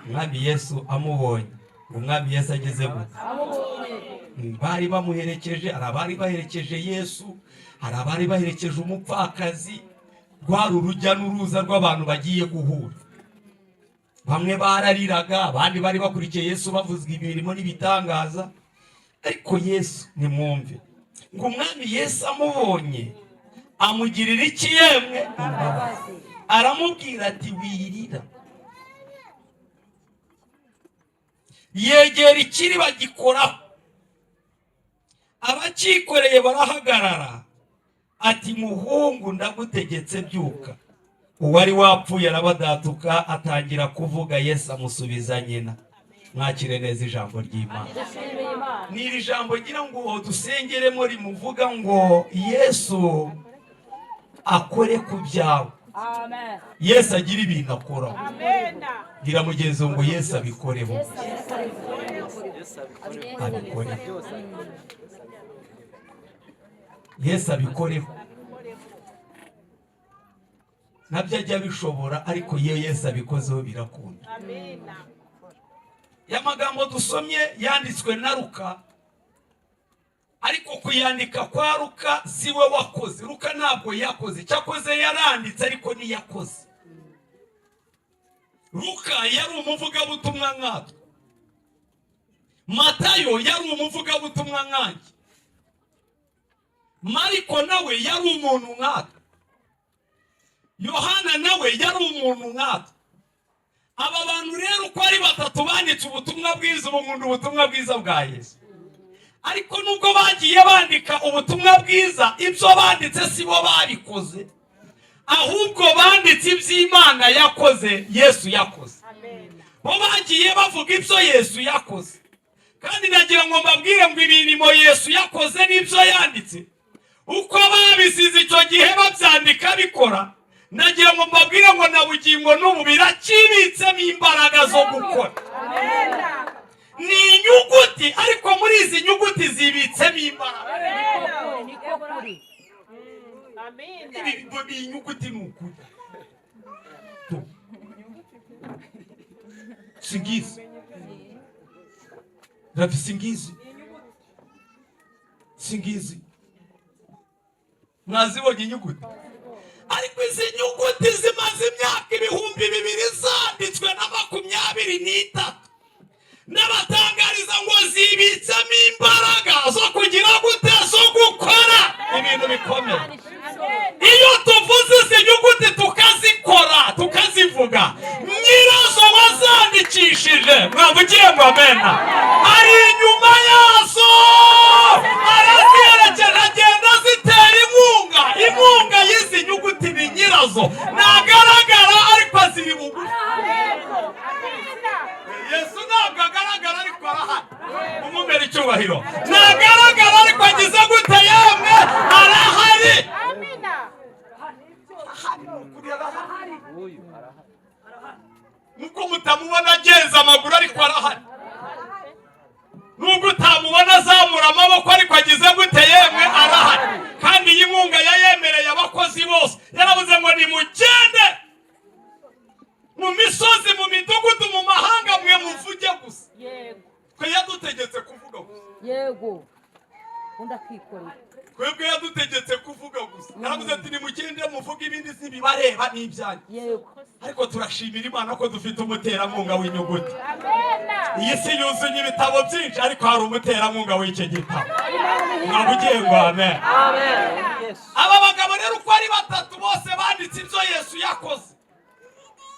Umwami Yesu amubonye, umwami Yesu ageze gute? Bari bamuherekeje. Hari abari baherekeje Yesu, hari abari baherekeje umupfakazi. Rwari urujya n'uruza rw'abantu bagiye guhura. Bamwe barariraga, abandi bari bakurikiye Yesu bavuzwa imirimo n'ibitangaza. Ariko Yesu, nimwumve ngo umwami Yesu amubonye amugirira iki yemwe? Imbabazi. Aramubwira ati wirira. Yegera ikiriba gikoraho, abacyikoreye barahagarara. Ati muhungu, ndagutegetse, byuka. Uwari wapfuye arabadatuka atangira kuvuga. Yesu amusubiza nyina. Mwakire neza ijambo ry'Imana. Ni iri jambo ngira ngo dusengeremo, rimuvuga ngo Yesu akore ku byawe. Yesu agira ibintu akoraho. Gira mugenzi ngo Yesu abikoreho, abikoreho, Yesu abikoreho. Nabyo ajya abishobora, ariko iyo Yesu abikozeho birakunda. Ya magambo dusomye yanditswe na Luka, ariko kuyandika kwa Luka si we wakoze. Luka ntabwo yakoze, cyakoze yaranditse ariko ntiyakoze. Luka yari umuvugabutumwa nkatwe, Matayo yari umuvugabutumwa nkanjye, Mariko nawe yari umuntu nkatwe, Yohana nawe yari umuntu nkatwe. Aba bantu rero uko ari batatu banditse ubutumwa bwiza. Ubu nkunda ubutumwa bwiza bwa Yesu, ariko nubwo bagiye bandika ubutumwa bwiza, ibyo banditse si bo babikoze, ahubwo banditse iby'Imana yakoze, Yesu yakoze. Bo bagiye bavuga ibyo Yesu yakoze. Kandi nagira ngo mbabwire ngo imirimo Yesu yakoze n'ibyo yanditse, Uko babisize icyo gihe babyandika bikora, nagira ngo mbabwire ngo na bugingo n'ubu birakibitsemo imbaraga zo gukora. Ni inyuguti, ariko muri izi nyuguti zibitsemo imbaraga. Niko kuri. Ibi inyuguti ni ukuri. Singizi Ravi, singizi, singizi, mwazibonye inyuguti? Ariko izi nyuguti zimaze imyaka 2000 zanditswe na 23, n'abatangariza ngo zibitsemo imbaraga zo kugira gute? Zo gukora ibintu bikomeye. Iyo tuvuze izi nyuguti tukazikora, tukazivuga, nyirazo wazandikishije, mwavugiye ngo amena, ari inyuma yazo, araziherekeje, agenda azitera inkunga. Inkunga y'izi nyuguti ni nyirazo, ntagaragara ariko aziri bugufi. Yesu ntabwo agaragara ariko arahari, umumera icyubahiro. Ntagaragara ariko agize gute? Yemwe, arahari. Nubwo mutamubona agenza amaguru ariko arahari, nubwo utamubona azamura amaboko ariko agize gute? Yemwe, arahari. Kandi iyi nkunga yayemereye abakozi bose, yaravuze ngo nimugende mu misozi, mu midugudu, mu mahanga, mwe muvuge gusa. Twe yadutegetse kuvuga gusa. Yego, undi akikorera. Twebwe yadutegetse kuvuga gusa, yaravuze ati nimugende muvuge, ibindi ntibibareba n'ibyanyu. Yego. Ariko turashimira Imana ko dufite umuterankunga w'inyuguti. Iyi si yuzuye ibitabo byinshi, ariko hari umuterankunga w'iki gitabo. Mwabugiye ngo amen. Aba bagabo rero uko ari batatu bose banditse ibyo Yesu yakoze,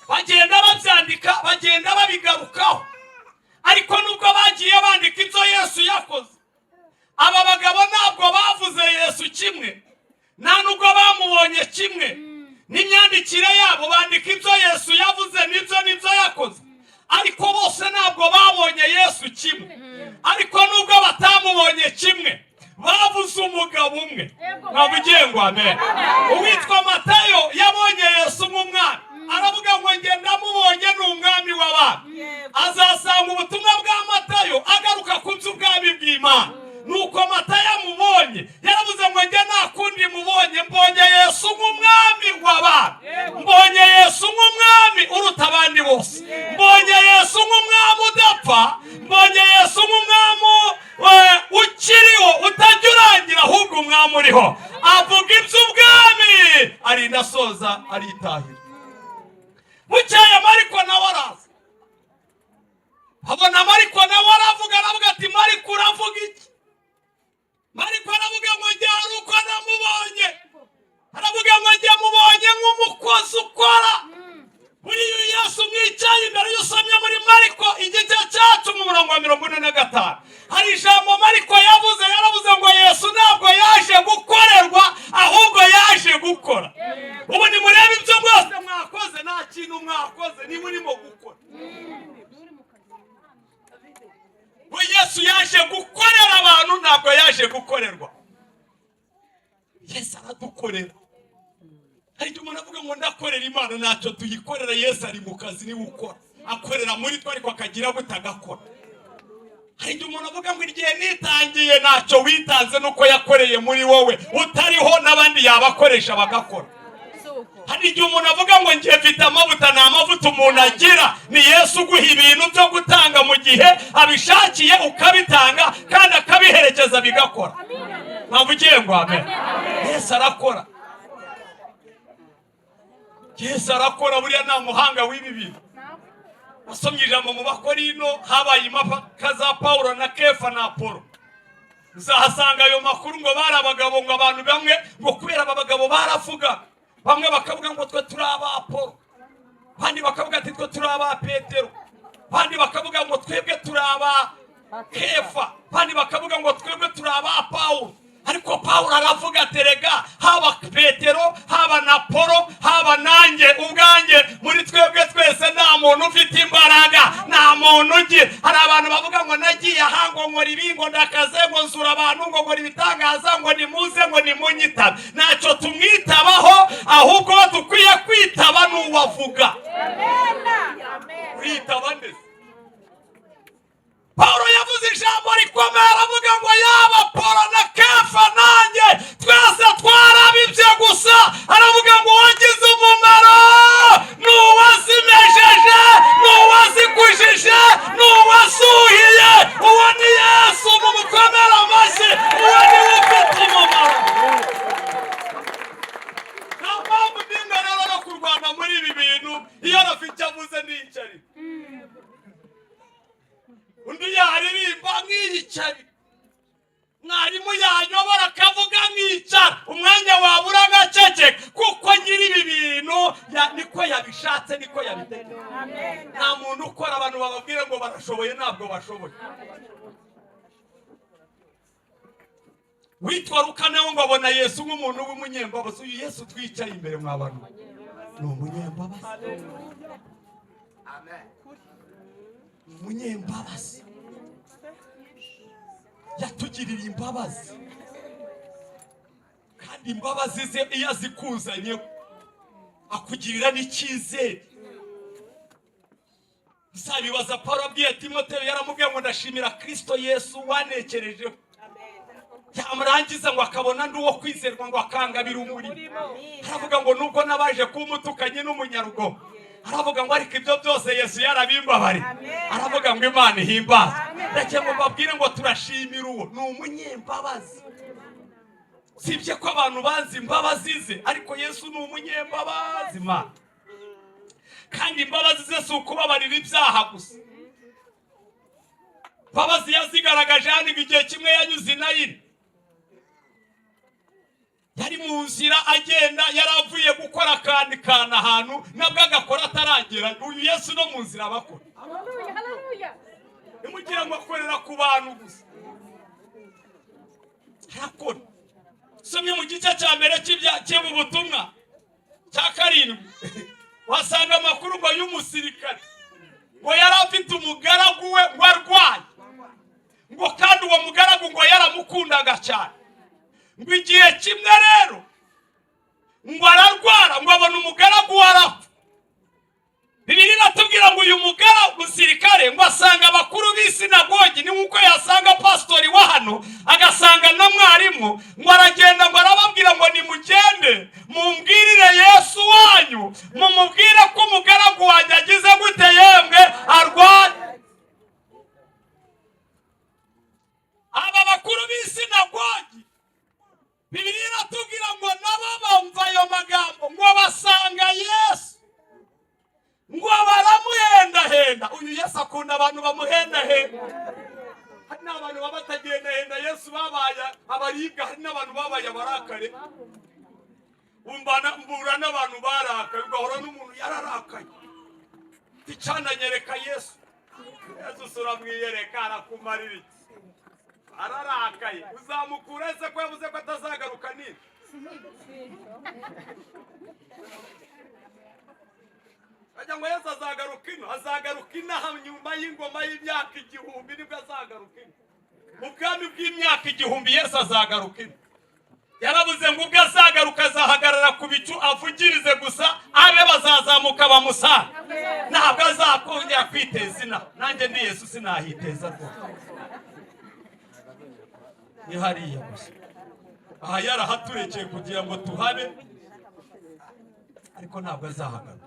bagenda babyandika, bagenda babigarukaho. Ariko nubwo bagiye bandika ibyo Yesu yakoze, aba bagabo ntabwo bavuze Yesu kimwe, nta nubwo bamubonye kimwe. N'imyandikire yabo bandika ibyo Yesu yavuze n'ibyo n'ibyo yakoze, ariko bose ntabwo babonye Yesu kimwe. Ariko nubwo batamubonye kimwe, bavuze umugabo umwe. Mwavugiye ngo amen. Uwitwa Matayo yabonye Yesu nk'umwami, aravuga ngo njye ndamubonye, ni umwami w'abami. Azasanga ubutumwa bwa Matayo agaruka ku by'ubwami bw'Imana. Nuko Matayo amubonye yaravuze ngo njye nta kundi mubonye, mbonye Yesu nk'umwami w'abami, mbonye Yesu nk'umwami uruta abandi bose, mbonye Yesu nk'umwami udapfa, mbonye Yesu nk'umwami ukiriho utajya urangira, ahubwo umwami uriho. Avuga iby'ubwami, arinda asoza, aritahira. Bukeye Mariko nawe araza, abona Mariko nawe aravuga, aravuga ati Mariko uravuga iki? Mariko aravuga ngo njye hari uko namubonye, aravuga ngo njye mubonye nk'umukozi ukora. Buriya Yesu mwicaye imbere, iyo usomye muri Mariko igice cyacu mu murongo wa 45, hari ijambo Mariko yavuze, yaravuze ngo Yesu ntabwo yaje gukorerwa, ahubwo yaje gukora. Ubu nimurebe ibyo mwose mwakoze, nta kintu mwakoze, niba urimo gukora. Yesu yaje gukorera abantu, ntabwo yaje gukorerwa. Yesu aradukorera. Hari igihe umuntu avuga ngo ndakorera Imana, ntacyo tuyikorera. Yesu ari mu kazi, niwe ukora, akorera muri twe, ariko akagira gute? Agakora. Hari igihe umuntu avuga ngo igihe nitangiye, ntacyo witanze, nuko yakoreye muri wowe, utariho n'abandi yabakoresha bagakora. Hari igihe umuntu avuga ngo ngiye mfite amavuta, nta mavuta umuntu agira, ni Yesu uguha ibintu byo gutanga mu gihe abishakiye, ukabitanga kandi akabiherekeza bigakora. Ntabwo ugiye ngo amen. Yesu arakora, Yesu arakora. Buriya nta muhanga w'ibi bintu. Wasomye ijambo mu Bakorino, habaye impaka za Pawulo na Kefa na Apolo. Uzahasanga ayo makuru ngo bari abagabo, ngo abantu bamwe ngo kubera aba bagabo baravuga, bamwe bakavuga ngo twe turi aba Apolo, abandi bakavuga ati twe turi aba Petero, abandi bakavuga ngo twebwe turi aba Kefa, abandi bakavuga ngo twebwe turi aba Pawulo. Ariko Pawulo aravuga ati rega haba Petero, haba na Polo, haba nanjye ubwanjye, muri twebwe twese nta muntu ufite imbaraga, nta muntu ugira. Hari abantu bavuga ngo nagiye aha, ngo nkora ibi, ngo ndakaze, ngo nsura abantu, ngo nkora ibitangaza, ngo nimuze, ngo nimunyize. Kurwana muri ibi bintu, iyo rafiki avuze ndiyicarira, undi yaririmba nkiyicarira, mwarimu yayobora akavuga nkicara, umwanya wabura agaceceka, kuko nyiri ibi bintu niko yabishatse, niko yabitegetse. Nta muntu ukora. Abantu bababwire ngo barashoboye, ntabwo bashoboye. Witwa Ruka nawe ngo abona Yesu nk'umuntu w'umunyembabazi. Uyu Yesu twicaye imbere mwa bantu ni umunyembabazi, ni umunyembabazi, yatugiriye imbabazi, kandi imbabazi ze iyo azikuzanyeho akugirira n'icyizere. Uzabibaza Paul abwiye Timoteyo, yaramubwiye ngo ndashimira Kristo Yesu wanekerejeho. Yamurangiza ngo akabona ndi uwo kwizerwa, ngo akangabira umurimo. Aravuga ngo nubwo nabaje kuba umutukanyi n'umunyarugomo, aravuga ngo ariko ibyo byose Yesu yarabimbabariye. Aravuga ngo Imana ihimbazwe. Ndagira ngo mbabwire ngo turashimira uwo ni umunyembabazi. Sibye ko abantu bazi imbabazi ze, ariko Yesu ni umunyembabazi Mana, kandi imbabazi ze si ukubabarira ibyaha gusa. Imbabazi yazigaragaje hano igihe kimwe yanyuze i Nayini, yari mu nzira agenda, yari avuye gukora akandi kantu ahantu, nabwo agakora ataragera. Uyu Yesu no mu nzira abakora, ntimugira ngo akorera ku bantu gusa, arakora. Somye mu gice cya mbere cy'ubu butumwa cya 7, wasanga amakuru ngo y'umusirikare ngo yari afite umugaragu we ngo arwaye, ngo kandi uwo mugaragu ngo yaramukundaga cyane. Ngo igihe kimwe rero ngo ararwara, ngo abona umugaragu we arapfa. Bibiliya iratubwira ngo uyu mugaragu musirikare ngo asanga abakuru b'isinagogi, ni nk'uko yasanga pasitori wa hano agasanga na mwarimu, ngo aragenda ngo arababwira ngo nimugende mumbwirire Yesu wanyu, mumubwire ko umugaragu wanjye agize gute, yemwe arwaye. Aba bakuru b'isinagogi, Bibiliya iratubwira ngo nabo bumva ayo magambo, ngo basanga Yesu, ngo baramuhendahenda. Uyu Yesu akunda abantu bamuhendahenda. Hari n'abantu baba batagendahenda Yesu, babaye abaribwa, hari n'abantu babaye abarakare. Mbura n'abantu barakaye, ugahora n'umuntu yararakaye. Icananyereka Yesu, Yesu uramwiyereka arakumarira iki? Ararakaye, uzamukura ese ko yavuze ko atazagaruka nini? Bajya ngo Yesu azagaruka ino, azagaruka inaha nyuma y'ingoma y'imyaka 1000, nibwo azagaruka ino. Mu bwami bw'imyaka 1000 Yesu azagaruka ino. Yaravuze ngo ubwo azagaruka azahagarara ku bicu avugirize gusa, abe bazazamuka bamusanga. Ntabwo azakongera kwiteza inaha. Nanjye ndi Yesu sinahiteza rwose. Ni hariya gusa. Aha yarahaturekeye kugira ngo tuhabe, ariko ntabwo azahagaruka.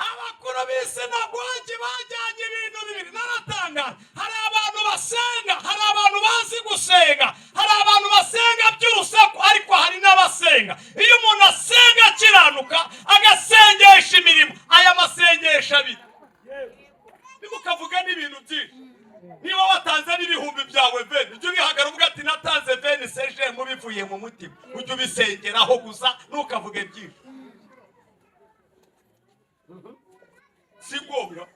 Abakuru b'isinagogi bajyanye ibintu bibiri, naratangaye. Hari abantu basenga, hari abantu bazi gusenga, hari abantu basenga by'urusaku, ariko hari n'abasenga. Iyo umuntu asenga akiranuka, agasengesha imirimo, aya masengesho abiri, ntimukavuge n'ibintu byinshi. Niba watanze n'ibihumbi byawe veni, ujye ubihagara uvuga ati natanze veni seje mubivuye mu mutima, ujye ubisengeraho gusa, ntukavuge byinshi. Si ngombwa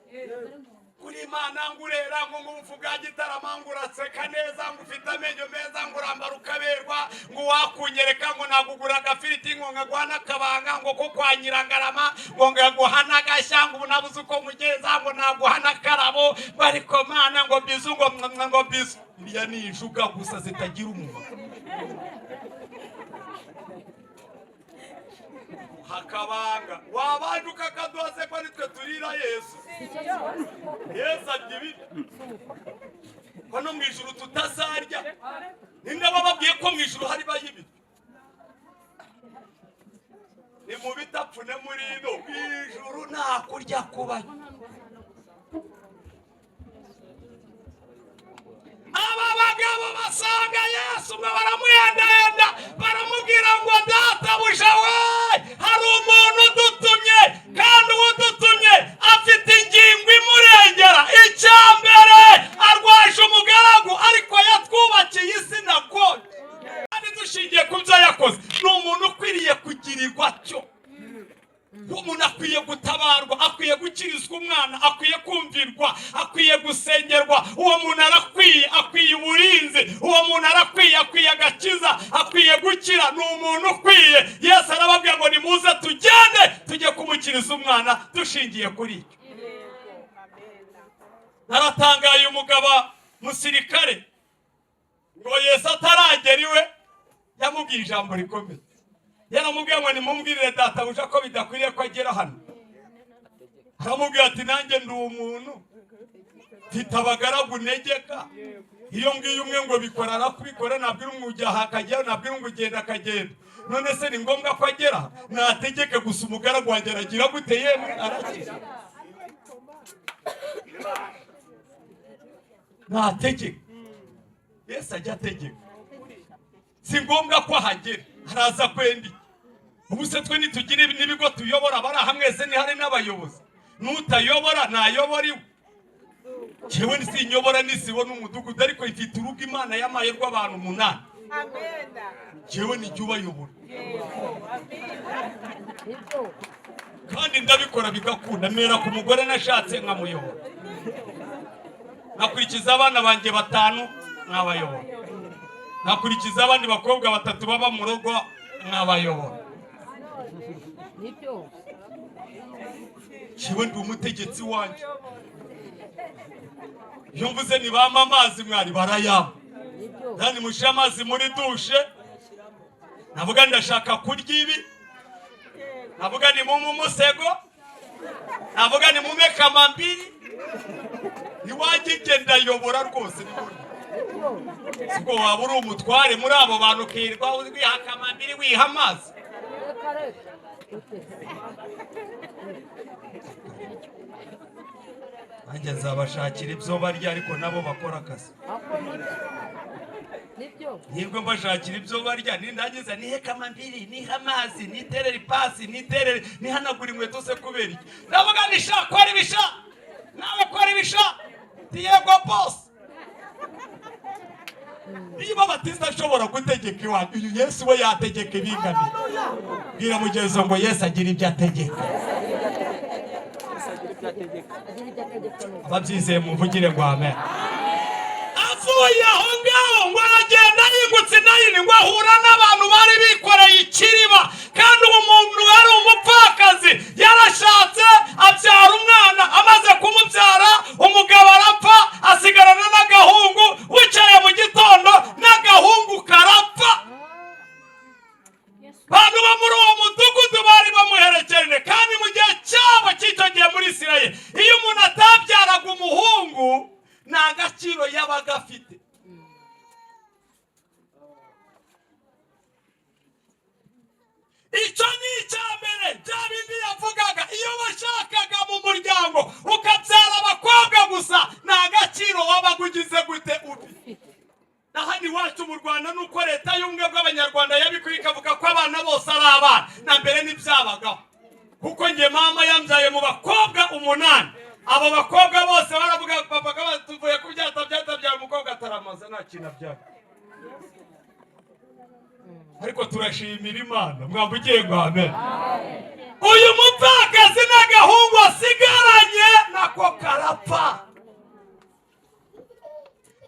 kuri Imana ngo urera, ngo nguvuga gitarama, ngo uraseka neza, ngo ufite amenyo meza, ngo urambara ukaberwa, ngo wakunyereka, ngo nagugura agafiriti, ngo nkaguha n'akabanga, ngo ko kwa Nyirangarama, ngo ngaguha n'agashya, ngo unabuze uko mugenza, ngo naguha n'akarabo, ngo ariko Mana ngo bizu, ngo mwa ngo bizu. Iriya ni injuga gusa zitagira umumaro. Hakabanga wabanje ukakaduha se ko nitwe turira Yesu. Yesu arya ibiryo ko no mu ijuru tutazarya. Ninde bababwiye ko mu ijuru hari bayibiryo? Ni mu bitapfune muri ino ijuru nta kurya kubayo. Aba bagabo basanga Yesu ngo baramuhendahenda, baramubwira ngo databuja we, Yirirwa atyo. Umuntu akwiye gutabarwa, akwiye gukirizwa umwana, akwiye kumvirwa, akwiye gusengerwa. Uwo muntu arakwiye, akwiye uburinzi. Uwo muntu arakwiye, akwiye agakiza, akwiye gukira. Ni umuntu ukwiye. Yesu arababwira ngo nimuze tugende tujye kumukiriza umwana dushingiye kuri icyo. Naratangaye, umugabo musirikare ngo Yesu ataragera iwe yamubwiye ijambo rikomeye. Yaramubwiye ngo nimumbwirire databuja ko bidakwiriye ko agera hano. Aramubwira ati nanjye ndi umuntu, mfite abagaragu ntegeka. Iyo mbwiye umwe ngo bikora arakubikora, nabwira umwe ujya aha akajyayo, nabwira umwe ugenda akagenda. None se ni ngombwa ko agera? Nategeke gusa, umugaragu wanjye aragira gute? Yemwe, arakira. Nategeka. Yesu ajya ategeka, si ngombwa ko ahagera, haraza kwenda iki? Ubu se twe nitugira n'ibigo tuyobora, bari aha mwese ntihari n'abayobozi? N'utayobora ntayobora iwe. Jewe sinyobora n'isibo n'umudugudu, ariko ifite urugo Imana yamaye rw'abantu 8. Jewe nijya ubayobora kandi ndabikora bigakunda. Mera ku mugore nashatse nkamuyobora, nakurikiza abana banjye 5 nkabayobora, nakurikiza abandi bakobwa 3 baba mu rugo nkabayobora. Jewe ndi umutegetsi wanjye. Iyo mvuze nibampa amazi mwari barayampa, nani mushyire amazi muri dushe, navuga ndashaka kurya ibi, navuga ni mumpe umusego, navuga ni mumpe kamambiri. Iwanjye njye ndayobora rwose. Siko waba uri umutware muri abo bantu ukirirwa wiha kamambiri, wiha amazi? Nanjye nzabashakira ibyo barya, ariko nabo bakora akazi. Nibwo mbashakira ibyo barya, nindangiza nihe kamambiri, nihe amazi, niterere ipasi, niterere, nihanagura inkweto. Se kubera iki? Ndavuga nisha kora ibisha, nawe kora ibisha. Yego boss. Niba Batista ashobora gutegeka iwanyu, uyu Yesu we yategeka ibingamiye. Bwira mugenzi ngo Yesu agira ibyo ategeka. Ababyizeye muvugire ngo amen. Avuye aho ngaho ngo aragenda yingutse Nayini, ngo ahura n'abantu bari bikoreye ikiriba. Kandi uwo muntu yari umupfakazi, yarashatse abyara umwana. Amaze kumubyara umugabo arapfa, asigarana n'agahungu. Wicaye mu gitondo n'agahungu karapfa. Abantu bo muri uwo mudugudu bari bamuherekeje. Kandi mu gihe cyabo cy'icyo gihe muri Isirayeli, iyo umuntu atabyaraga umuhungu nta gaciro yabaga afite. Icyo ni icya mbere, bya bindi yavugaga. Iyo washakaga mu muryango ukabyara abakobwa gusa, nta gaciro wabaga ugize gute ufite. Na hano iwacu mu Rwanda nuko leta y'ubumwe bw'Abanyarwanda yabikuye ikavuga ko abana bose ari abana, na mbere ntibyabagaho. Kuko njye mama yambyaye mu bakobwa 8. Abo bakobwa bose baravuga papa tuvuye kubyata byatabyara umukobwa ataramaza nta kintu abyara. Ariko turashimira Imana, mwambugiye ngo amen. Uyu mupfakazi n'agahungu asigaranye nako karapfa.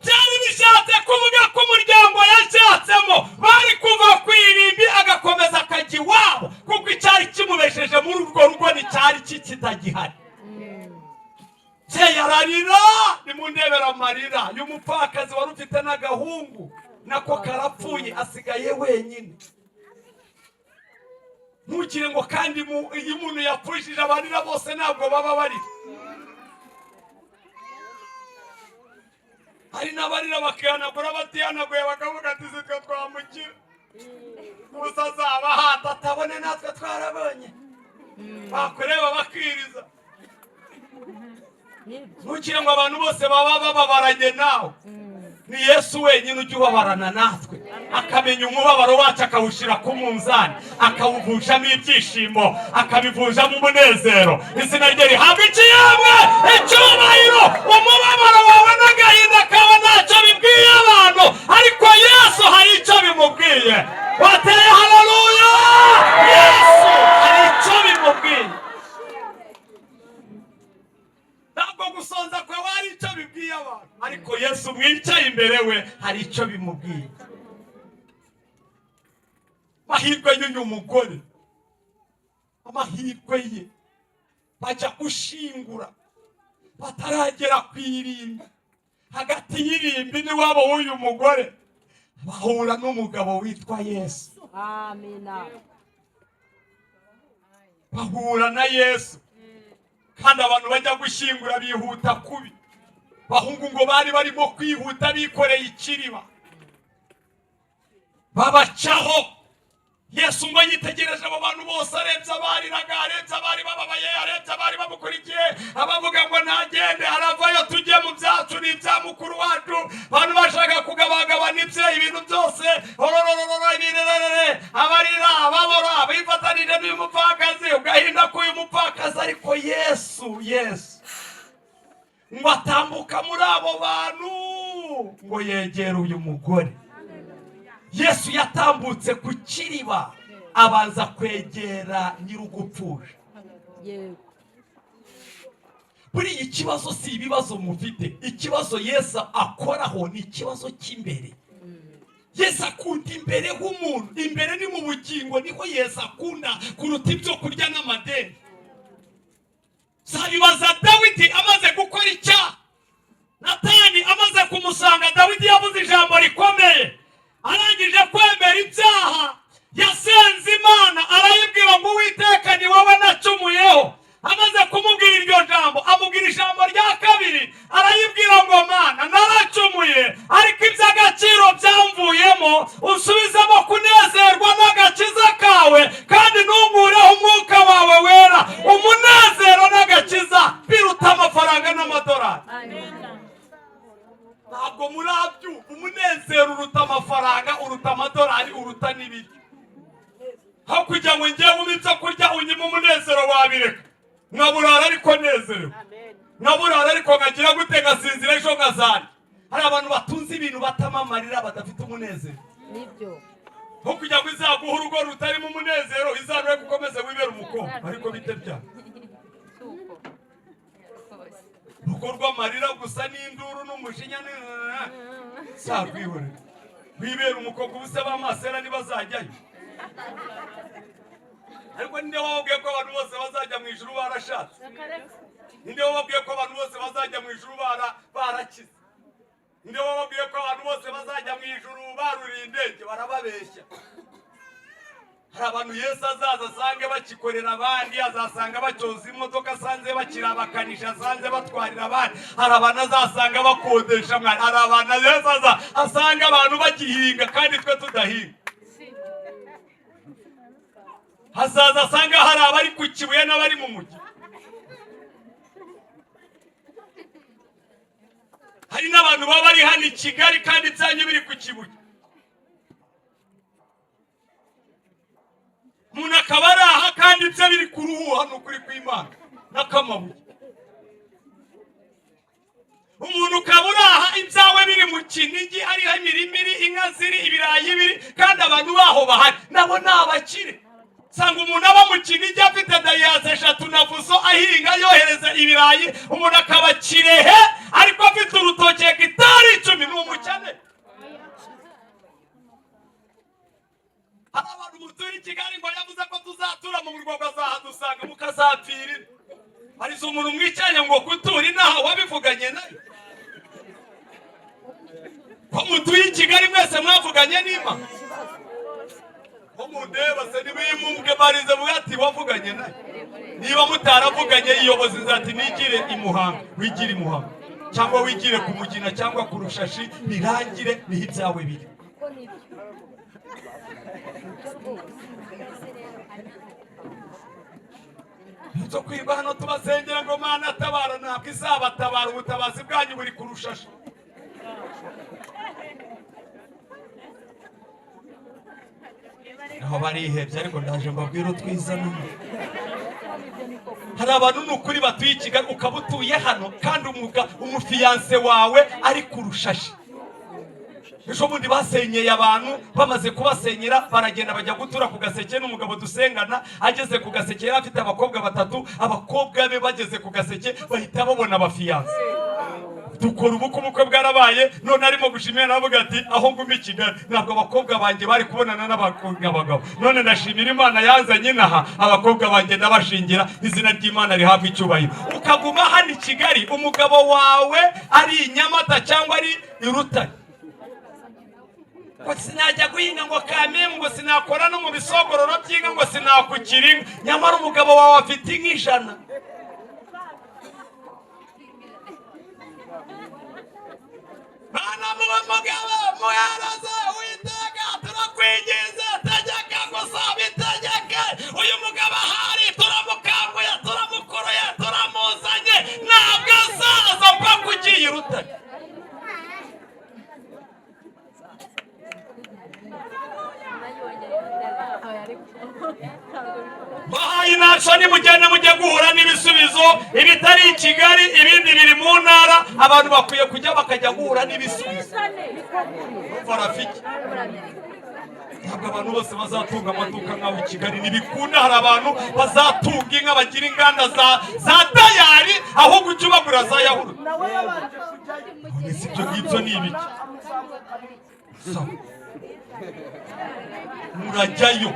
Byari bishatse kuvuga ko umuryango yashatsemo bari kuva ku irimbi agakomeza akajya iwabo, kuko icyari kimubesheje muri urwo rugo nticyari kitagihari. Yararira, nimundebera amarira y'umupfakazi wari ufite n'agahungu nako karapfuye, asigaye wenyine. Ntukire ngo kandi iyo umuntu yapfushije abarira bose ntabwo baba barira. Hari n'abarira bakihanagura, batihanaguye bakavuga ati sitwe twamukira, gusa azaba hata atabone natwe twarabonye. Bakureba bakiriza. Ntukire ngo abantu bose baba bababaranye nawe. Ni Yesu wenyine ujya ubabarana natwe, akamenya umubabaro wacu akawushyira ku munzani, akawuvunjamo ibyishimo, akabivunjamo umunezero. Izina rye rihabwa ikiyamwe icyubahiro. Umubabaro wawe n'agahinda kawe ntacyo bibwiye abantu, ariko Yesu hari icyo bimubwiye. Wateye haleluya! Yesu Yesu mwicaye imbere we hari icyo bimubwiye. Amahirwe y'uyu mugore, amahirwe ye, bajya gushingura bataragera ku irimbi, hagati y'irimbi n'iwabo w'uyu mugore bahura n'umugabo witwa Yesu. Amina. Bahura na Yesu. Kandi abantu bajya gushyingura bihuta kubi. Bahungu ngo bari barimo kwihuta bikoreye ikiriba, babacaho. Yesu ngo yitegereje abo bantu bose, arebye abariraga, arebye abari bababaye, arebye abari bamukurikiye, abavuga ngo ntagende, aravayo tujye mu byacu, ni ibya mukuru wacu. Abantu bashaka kugabagabana ibye, ibintu byose, ororororo, ibirerere, abarira, ababora, abifatanije n'uyu mupfakazi, ugahinda k'uyu mupfakazi. Ariko Yesu ngo atambuka muri abo bantu ngo yegere uyu mugore. Yesu yatambutse ku kiriba, abanza kwegera nyir'ugupfusha. Yego. Buriya ikibazo si ibibazo mufite, ikibazo Yesu akoraho ni ikibazo cy'imbere. Yesu akunda imbere h'umuntu, imbere ni mu bugingo, niho Yesu akunda kuruta ibyo kurya n'amadeni. Sabibaza Dawidi amaze gukora icyaha, Natani amaze kumusanga, Dawidi yavuze ijambo rikomeye. Arangije kwemera ibyaha, yasenze Imana arayibwira ngo Uwiteka ni wowe nacumuyeho. Amaze kumubwira iryo jambo, amubwira ijambo rya kabiri, arayibwira ngo Mana naracumuye, ariko iby'agaciro byamvuyemo, usubizemo kunezerwa n'agakiza kawe, kandi ntunkureho umwuka wawe wera. Umunezero n'agakiza biruta amafaranga n'amadolari. Ntabwo murabyumva. Umunezero uruta amafaranga, uruta amadolari, uruta n'ibiryo. Aho kugira ngo njyewe umpe ibyo kurya unyime umunezero, wabireka nkaburara ariko nezerewe, nkaburara ariko nkagira gute, ngasinzira, ejo nkazarya. Hari abantu batunze ibintu batamamarira, badafite umunezero. Nibyo. Aho kugira ngo izaguhe urugo rutarimo umunezero, izarure gukomeze wibere umukobwa, ariko bite byawe urugo rw'amarira gusa n'induru n'umujinya, sarwihorera wibera umukobwa. Ubu se b'amasera ntibazajyayo? Ariko ninde wababwiye ko abantu bose bazajya mu ijuru barashatse? Ninde wababwiye ko abantu bose bazajya mu ijuru barakize? Ninde wababwiye ko abantu bose bazajya mu ijuru baruriye indege? Barababeshya. Hari abantu Yesu azaza asange bakikorera abandi, azasanga bacyoza imodoka, asanze bakirabakanisha, asanze batwarira abandi. Hari abantu azasanga bakodesha mwana. Hari abantu Yesu aza asanga abantu bagihinga kandi twe tudahinga. Hazaza asanga hari abari ku Kibuye n'abari mu mujyi. Hari n'abantu baba bari hano i Kigali kandi ibyanyu biri ku Kibuye. Umuntu akaba ari aha kandi ibyo biri ku ruhu hano kuri kw'Imana n'akamabuye. Umuntu ukaba uri aha ibyawe biri mu Kinigi, hariho imirima iri, inka ziri, ibirayi biri, kandi abantu baho bahari nabo ni abakire. Sanga umuntu aba mu Kinigi afite dayihatsu 3 na fuso, ahinga yohereza ibirayi, umuntu akaba Kirehe ariko afite urutoki hegitari 10, ni umukene. Hari abantu mutura i Kigali ngo yavuze ko tuzatura mu murwa bazahadusanga mukazapfirira. Hari izo umuntu mwicanye ngo gutura inaha wabivuganye nayo? Ko mutuye i Kigali mwese mwavuganye n'Imana? Ko mundeba se nibimumbwe barize muvuga ati wavuganye nayo? Niba mutaravuganye iyobozi nzati nigire i Muhanga, wigire i Muhanga cyangwa wigire ku Mugina cyangwa ku Rushashi, birangire niho ibyawe biri. Nzo kwirwa hano tubasengera ngo Mana tabara, ntabwo izabatabara, ubutabazi bwanyu buri ku Rushashi. Naho barihebye, ariko ndaje mbabwire utwiza n'umwe. Hari abantu ni ukuri batuye i Kigali, ukaba utuye hano kandi umufiyanse wawe ari ku Rushashi. Ejo bundi basenyeye abantu, bamaze kubasenyera baragenda bajya gutura ku Gaseke n'umugabo dusengana. Ageze ku Gaseke yari afite abakobwa 3, abakobwa be bageze ku Gaseke bahita babona abafiyanse. Dukora ubukwe, ubukwe bwarabaye. None arimo gushimira, aravuga ati: "Aho nguma i Kigali ntabwo abakobwa banjye bari kubonana n'abagabo. None ndashimira Imana yanzanye inaha, abakobwa banjye ndabashingira." Izina ry'Imana rihabwa icyubahiro. Ukaguma hano i Kigali, umugabo wawe ari i Nyamata cyangwa ari i Rutare, ngo sinajya guhinga, ngo kamemu, ngo sinakora no mu bisogororo by'inka, ngo sinakukira inka, nyamara umugabo wawe afite inka 100. Bana muwe mugabo muheraze, Uwiteka turakwinginze, tegeka gusa, bitegeke. Uyu mugabo ahari turamukanguye, turamukuruye, turamuzanye, ntabwo azaza mpaka ugiye i Rutare. Bahaye inaco, nimugende mujye guhura n'ibisubizo. Ibitari i Kigali, ibindi biri mu ntara. Abantu bakwiye kujya bakajya guhura n'ibisubizo. Umva rafiki, ntabwo abantu bose bazatunga amaduka nk'aho i Kigali, ntibikunda. Hari abantu bazatunga inka, bagira inganda za dayari, ahubwo ujye ubagura za yahurute. None si ibyo ngibyo ni ibiki? Sawa, murajyayo.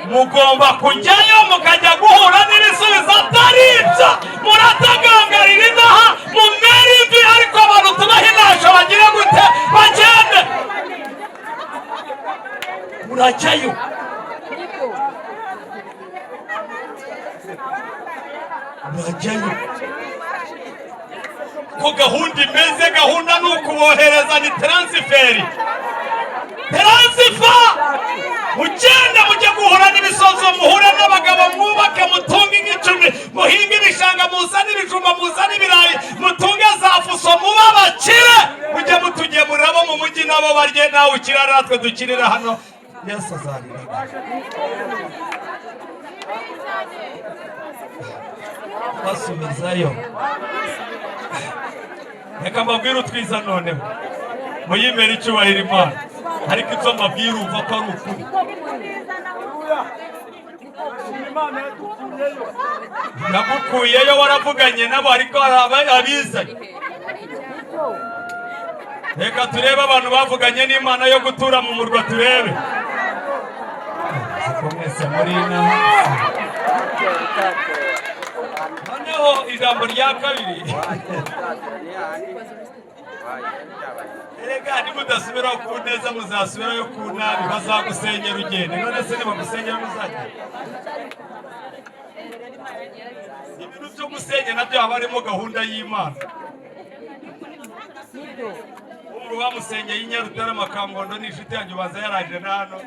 Mugomba kujyayo mukajya guhura n'ibisubizo, atari ibyo muratagangarira inaha mumera imvi. Ariko abantu tubaha inasho bagira gute? Bagende, murajyayo, murajyayo. Ko gahunda imeze, gahunda ni ukubohereza, ni taransiferi, taransifa. Mugende mujye guhura n'ibisozo, muhure n'abagabo, mwubake, mutunge nk'icumi, muhinge ibishanga, muzane ibijumba, muzane ibirayi, mutunge za fuso, mube abakire, mujye mutugemurira abo mu mujyi nabo barye. Nawe ukira, natwe dukirira hano. Yesu azarira basubizayo. Reka mbabwire utwiza noneho, muyimere icyubahiro Imana. Ariko ibyo mbabwira umva ko ari ukuri. Nagukuyeyo waravuganye nabo, ariko hari abizanye. Reka turebe abantu bavuganye n'Imana yo gutura mu murwa, turebe ko mwese muri inaha. Noneho ijambo rya kabiri: erega nimudasubiraho ku neza, muzasubirayo ku nabi. Bazagusenyera ugende. None se nibagusenyera muzagenda? Ibintu byo gusenya nabyo haba harimo gahunda y'Imana. Ubu bamusenyeye i Nyarutarama, Kangondo, n'inshuti yanjye, ubanza yaraje na hano.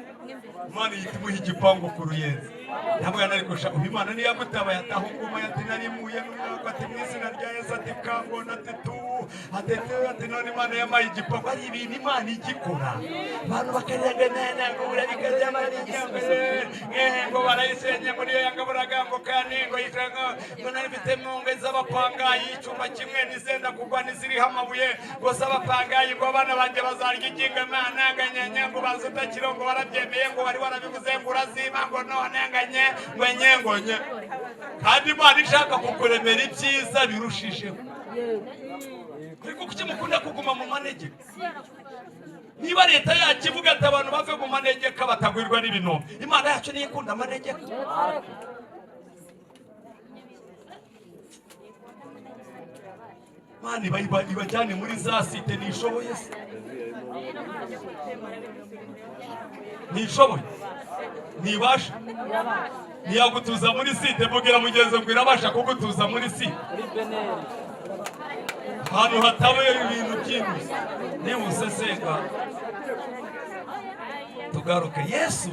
Imana ihita imuha igipangu ku Ruyenzi. Ntabwo yanarikosha ubu. Imana niyo yagutabaye, ataha unguma, ati narimuye n'umwaka, ati mu izina rya Yesu, ati Kangondo, ati tu, ati tu, ati none Imana yamaye igipangu. Ari ibintu Imana igikora, abantu bakariraga ngo burabikaze ngo barayisenye, ngo niyo yangaburaga, ngo kandi ngo yitanga, ngo nari mfite mu ngo z'abapangayi icyumba kimwe n'izenda kugwa n'iziriho amabuye, ngo z'abapangayi, ngo abana banjye bazarya iginga. Imana nganyanya ngo baze utakiriho, ngo warabyemeye, ngo wari warabivuze, ngo urazima, ngo none nganye ngo nye ngo nye. Kandi Imana ishaka kukuremera ibyiza birushijeho. Ariko kuki mukunda kuguma mu manegeka? Niba leta yacu ivuga ati abantu bave mu manegeka batagwirwa n'ibinombe, Imana yacu niyo ikunda amanegeka. Imana ibajyane muri za site. Ntishoboye se? Ntishoboye? Ntibasha? Ntiyagutuza muri site? Mbwira mugenzi ngo irabasha kugutuza muri site, ahantu hatabaye ibintu byihuse. Nihuse senga tugaruke. Yesu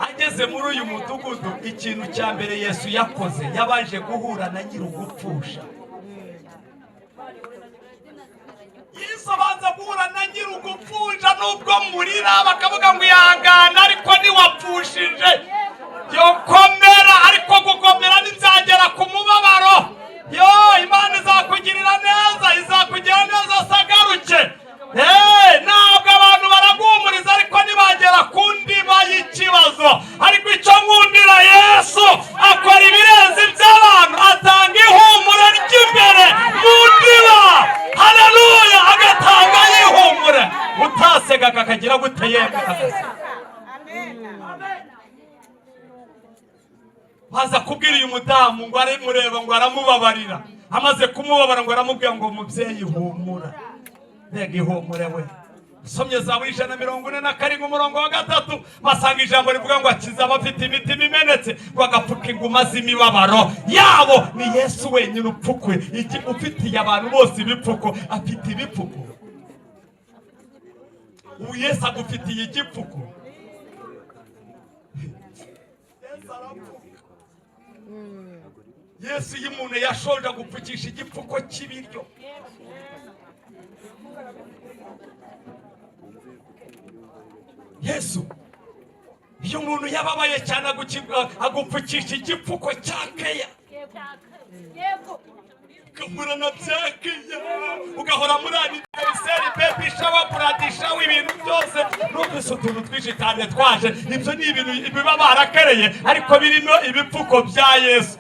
ageze muri uyu mudugudu, ikintu cya mbere Yesu yakoze, yabanje guhura na nyir'ugupfusha. Yesu abanza guhura na nyir'ugupfusha. Nubwo murira bakavuga ngo ihangane, ariko ntiwapfushije, yo komera. Ariko gukomera ntibyagera ku mubabaro. Yo Imana izakugirira neza, izakugira neza sagaruke. Ntabwo abantu baraguhumuriza, ariko ntibagera ku ndiba y'ikibazo. Ariko icyo nkundira Yesu, akora wamuregaga akagira gute yemwe? Baza kubwira uyu mudamu ngo arimureba, ngo aramubabarira. Amaze kumubabara ngo aramubwira ngo mubyeyi humura, mbega ihumure we. Usomye Zaburi 147 umurongo wa 3, basanga ijambo rivuga ngo akiza abafite imitima imenetse, ngo agapfuka inguma z'imibabaro yabo. Ni Yesu wenyine upfukwe, ufitiye abantu bose ibipfuko, afite ibipfuko. Ubu Yesu agufitiye igipfuko. Yesu arapfuka. Yesu iyo umuntu yashonje agupfukisha igipfuko cy'ibiryo. Yesu iyo umuntu yababaye cyane agupfukisha igipfuko cya keya, ugahora na bya keya, ugahora muri aniveriseri, baby shower, bride shower, ibintu byose. Numvise utuntu twinshi cyane twaje. Ibyo ni ibintu biba barakereye, ariko birimo ibipfuko bya Yesu.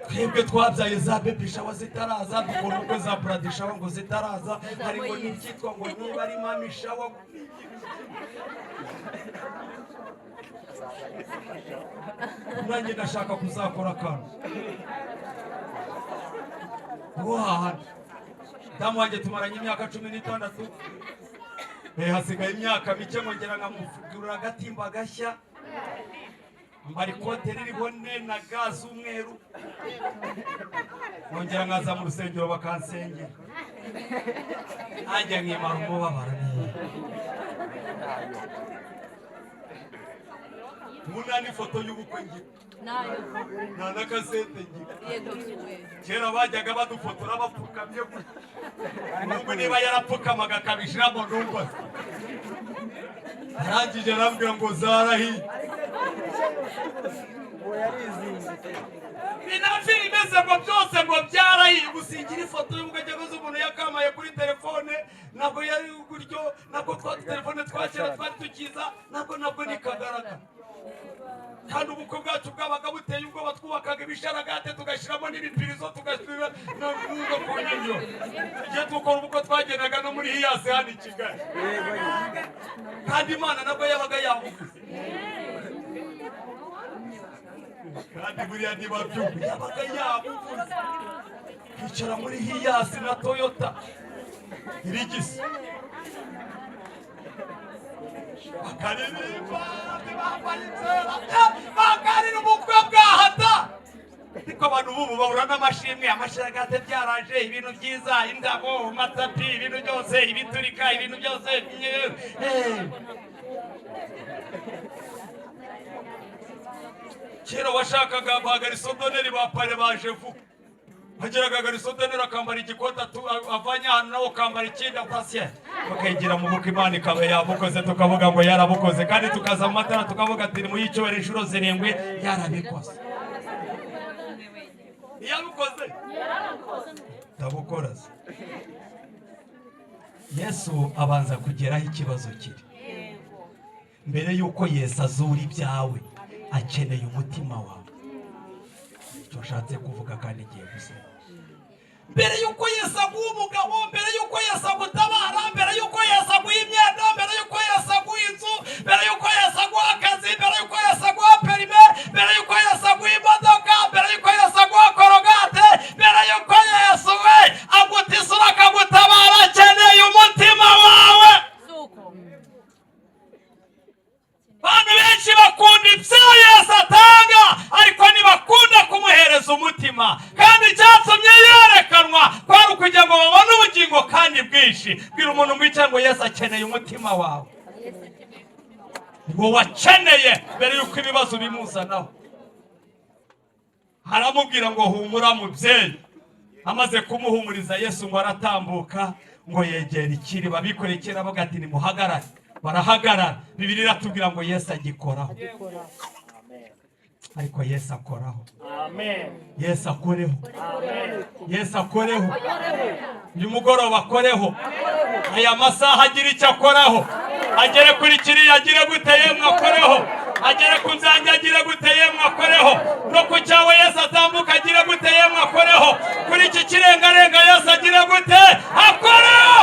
Twebwe twabyaye za baby shower zitaraza, dukora ubukwe za bride shower ngo zitaraza, hari ngo n'ibyitwa ngo niba ari mami shower. Nanjye ndashaka kuzakora akantu wahana. Damu wanjye tumaranye imyaka 16, hasigaye imyaka mike nkongera nkamugurira agatimba gashya, mbara ikote ririho ne na ga z'umweru, nkongera nkaza mu rusengero bakansengera, nanjye nkimara umubabaro. Ubu nta n'ifoto y'ubukwe ngira, nta n'akasete ngira. Kera bajyaga badufotora bapfukamye gutya, nubwo niba yarapfukamaga akabishiramo numva arangije arambwira ngo zarahiye. Ni na filime ze ngo byose ngo byarahiye. Gusigira ifoto y'ubukwe cyangwa se umuntu yakamaye kuri telefone, ntabwo yari gutyo, ntabwo twa telefone twa kera twari tukiza, ntabwo nikagaragara. Kandi ubukwe bwacu bwabaga buteye ubwoba, twubakaga ibisharagate tugashyiramo n'ibipirizo, tugashyira no ku nkingi. Igihe dukora ubukwe twagendaga no muri Hiyasi hano i Kigali, kandi Imana nabwo yabaga yabuvuze. Kandi buriya ntibabyumva, yabaga yabuvuze. Kwicara muri Hiyasi na Toyota irigisi, bakaririmba bambaye ibyera, bakarira ubukwe bwahata. Ariko abantu b'ubu bahura n'amashimwe, amasharagate byaraje, ibintu byiza, indabo, amatapi, ibintu byose, ibiturika, ibintu byose. Kera washakaga bagarisodoneri ba pare baje vuba, bageraga garisodoneri akambara igikota avanye ahantu, nawe ukambara ikindi atasiye, bakayigira mu bukwe. Imana ikaba yabukoze, tukavuga ngo yarabukoze, kandi tukaza mu matara tukavuga ati mu yicyubahiro inshuro 7 yarabikoze. Yabikoze, ndabukora. Yesu abanza kugeraho ikibazo kiri. Mbere y'uko Yesu azura ibyawe, akeneye umutima wawe. Icyo nshatse kuvuga kandi ngiye gusoma. Mbere y'uko Yesu aguha umugabo, mbere y'uko Yesu agutabara, mbere y'uko Yesu aguha imyenda, mbere y'uko Yesu aguha inzu, mbere y'uko Yesu aguha akazi, mbere y'uko Yesu aguha perime, mbere y'uko Yesu aguha imodoka, mbere y'uko Yesu aguha korogate, mbere y'uko Yesu we aguta isura akagutabara, akeneye umutima wawe. Abantu benshi bakunda ibyo Yesu atanga, ariko ntibakunda kumuhereza umutima. Kandi icyatumye yerekanwa kwari ukugira ngo babone ubugingo kandi bwinshi. Bwira umuntu mwicaye ngo Yesu akeneye umutima wawe, ngo wakeneye mbere y'uko ibibazo bimuzanaho. Aramubwira ngo humura mubyeyi. Amaze kumuhumuriza Yesu ngo aratambuka ngo yegera ikiriba, bikoreye kera bavuga ati nimuhagarare, barahagarara. Bibiliya iratubwira ngo Yesu agikoraho. Ariko Yesu akoraho. Yesu akoreho. Yesu akoreho. Uyu mugoroba akoreho. Aya masaha agira icyo akoraho. Agere kuri kiriya agire gute yemwe akoreho. Agere ku byanjye agire gute yemwe akoreho. No ku cyawe Yesu atambuka agire gute yemwe akoreho. Kuri iki kirengarenga Yesu agire gute akoreho.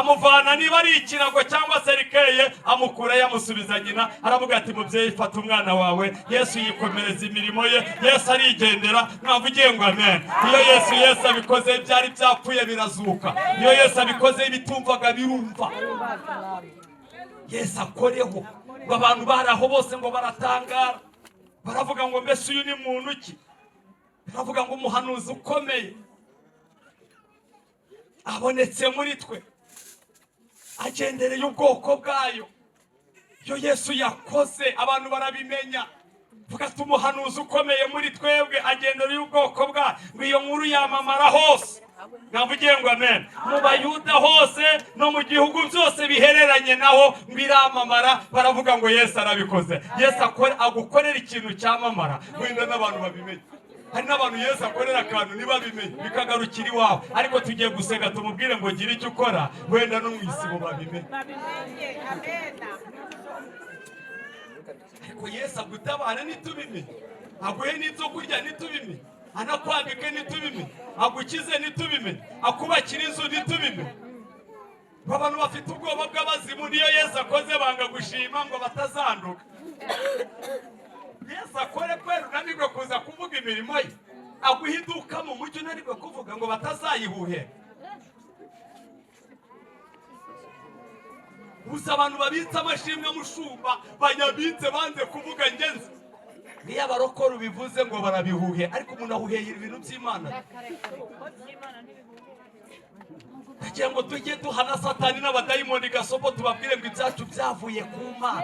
Amuvana niba ari ikirago cyangwa serikeye, amukura yamusubiza nyina, aravuga ati mubyeyi fata umwana wawe. Yesu yikomereza imirimo ye, Yesu arigendera. Mwavugiye ngo amen. Iyo Yesu abikoze byari byapfuye birazuka. Iyo Yesu abikoze ibitumvaga birumva. Yesu akoreho ngo abantu bari aho bose ngo baratangara, baravuga ngo mbese uyu ni muntu ki? Baravuga ngo umuhanuzi ukomeye abonetse muri twe, agendereye ubwoko bwayo. Iyo Yesu yakoze abantu barabimenya. Vuga ati umuhanuzi ukomeye muri twebwe agendereye ubwoko bwayo. Ngo iyo nkuru yamamara hose. Navugiye ngo amen. Mu Bayuda hose no mu gihugu byose bihereranye naho biramamara, baravuga ngo Yesu arabikoze. Yesu agukorera ikintu cyamamara, wenda n'abantu babimenye. Hari n'abantu Yesu akorera akantu ntibabimenye, bikagarukira iwawe. Ariko tugiye gusenga tumubwire ngo gira icyo ukora, wenda no mu isibo babimenye. Ariko Yesu agutabara ntitubimenye, aguhe n'ibyo kurya ntitubimenye, anakwambike ntitubimenye, agukize ntitubimenye, akubakira inzu ntitubimenye. Abantu bafite ubwoba bw'abazimu, niyo Yesu akoze banga gushima ngo batazanduka. Yesu akore kwera unanirwe kuza kuvuga imirimo ye, aguha iduka mu mujyi unanirwe kuvuga ngo batazayihuhera. Gusa abantu babitse amashimwe mushumba bayabitse banze kuvuga ngenzi. Niyo abarokora ubivuze ngo barabihuhe, ariko umuntu ahuheye ibintu by'Imana. Kugira ngo tujye duhana Satani n'abadayimoni gasopo, tubabwire ngo ibyacu byavuye ku Mana,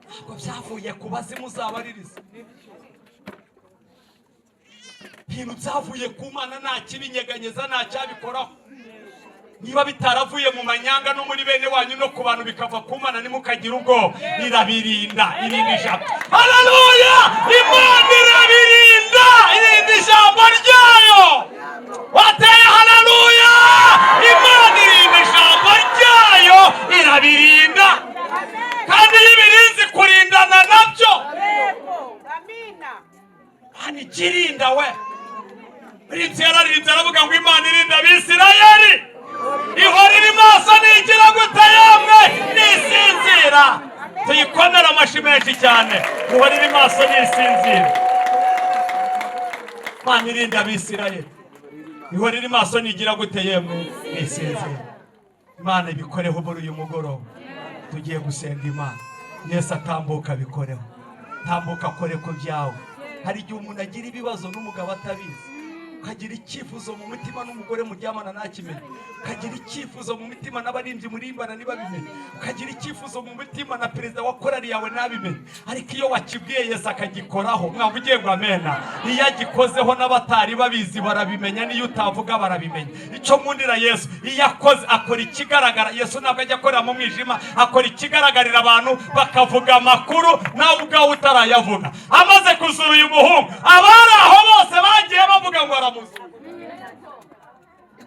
ntabwo byavuye ku bazimu zabaririza. Ibintu byavuye ku Mana nta kibinyeganyeza, nta cyabikoraho. Niba bitaravuye mu manyanga no muri bene wanyu no ku bantu bikava ku Mana, ntimukagira ubwoba. Irabirinda, irinda ijambo. Haleluya! Imana irabirinda, irinda ijambo ryayo. Wateye haleluya! Imana irinda ijambo ryayo, irabirinda. Kandi iyo ibirinze kurindana nabyo. Imana ikirinda we. Rinzi yararinze aravuga ngo Imana irinda Abisirayeli, ihora iri maso ntigira gute yemwe nisinzira. Tuyikomera amashyi menshi cyane. Ihora iri maso nisinzira. Imana irinda Abisirayeli, ihora iri maso ntigira gute yemwe nisinzira. Imana ibikoreho muri uyu mugoroba. Tugiye gusenga Imana. Yesu atambuka abikoreho, tambuka akore ku byawe. Hari igihe umuntu agira ibibazo n'umugabo atabizi, ukagira icyifuzo mu mutima n'umugore muryamana ntakimenye, ukagira icyifuzo mu mutima n'abaririmbyi murimbana ntibabimenye, ukagira icyifuzo mu mutima na perezida wa korali yawe ntabimenye. Ariko iyo wakibwiye Yesu akagikoraho, mwavugiye ngo amena. Iyo agikozeho n'abatari babizi barabimenya, n'iyo utavuga barabimenya. Icyo nkundira Yesu, iyo akoze akora ikigaragara. Yesu ntabwo ajya akorera mu mwijima, akora ikigaragarira abantu bakavuga amakuru nawe ubwawe utarayavuga. Amaze kuzura uyu muhungu, abari aho bose bagiye bavuga ngo aramuzuye.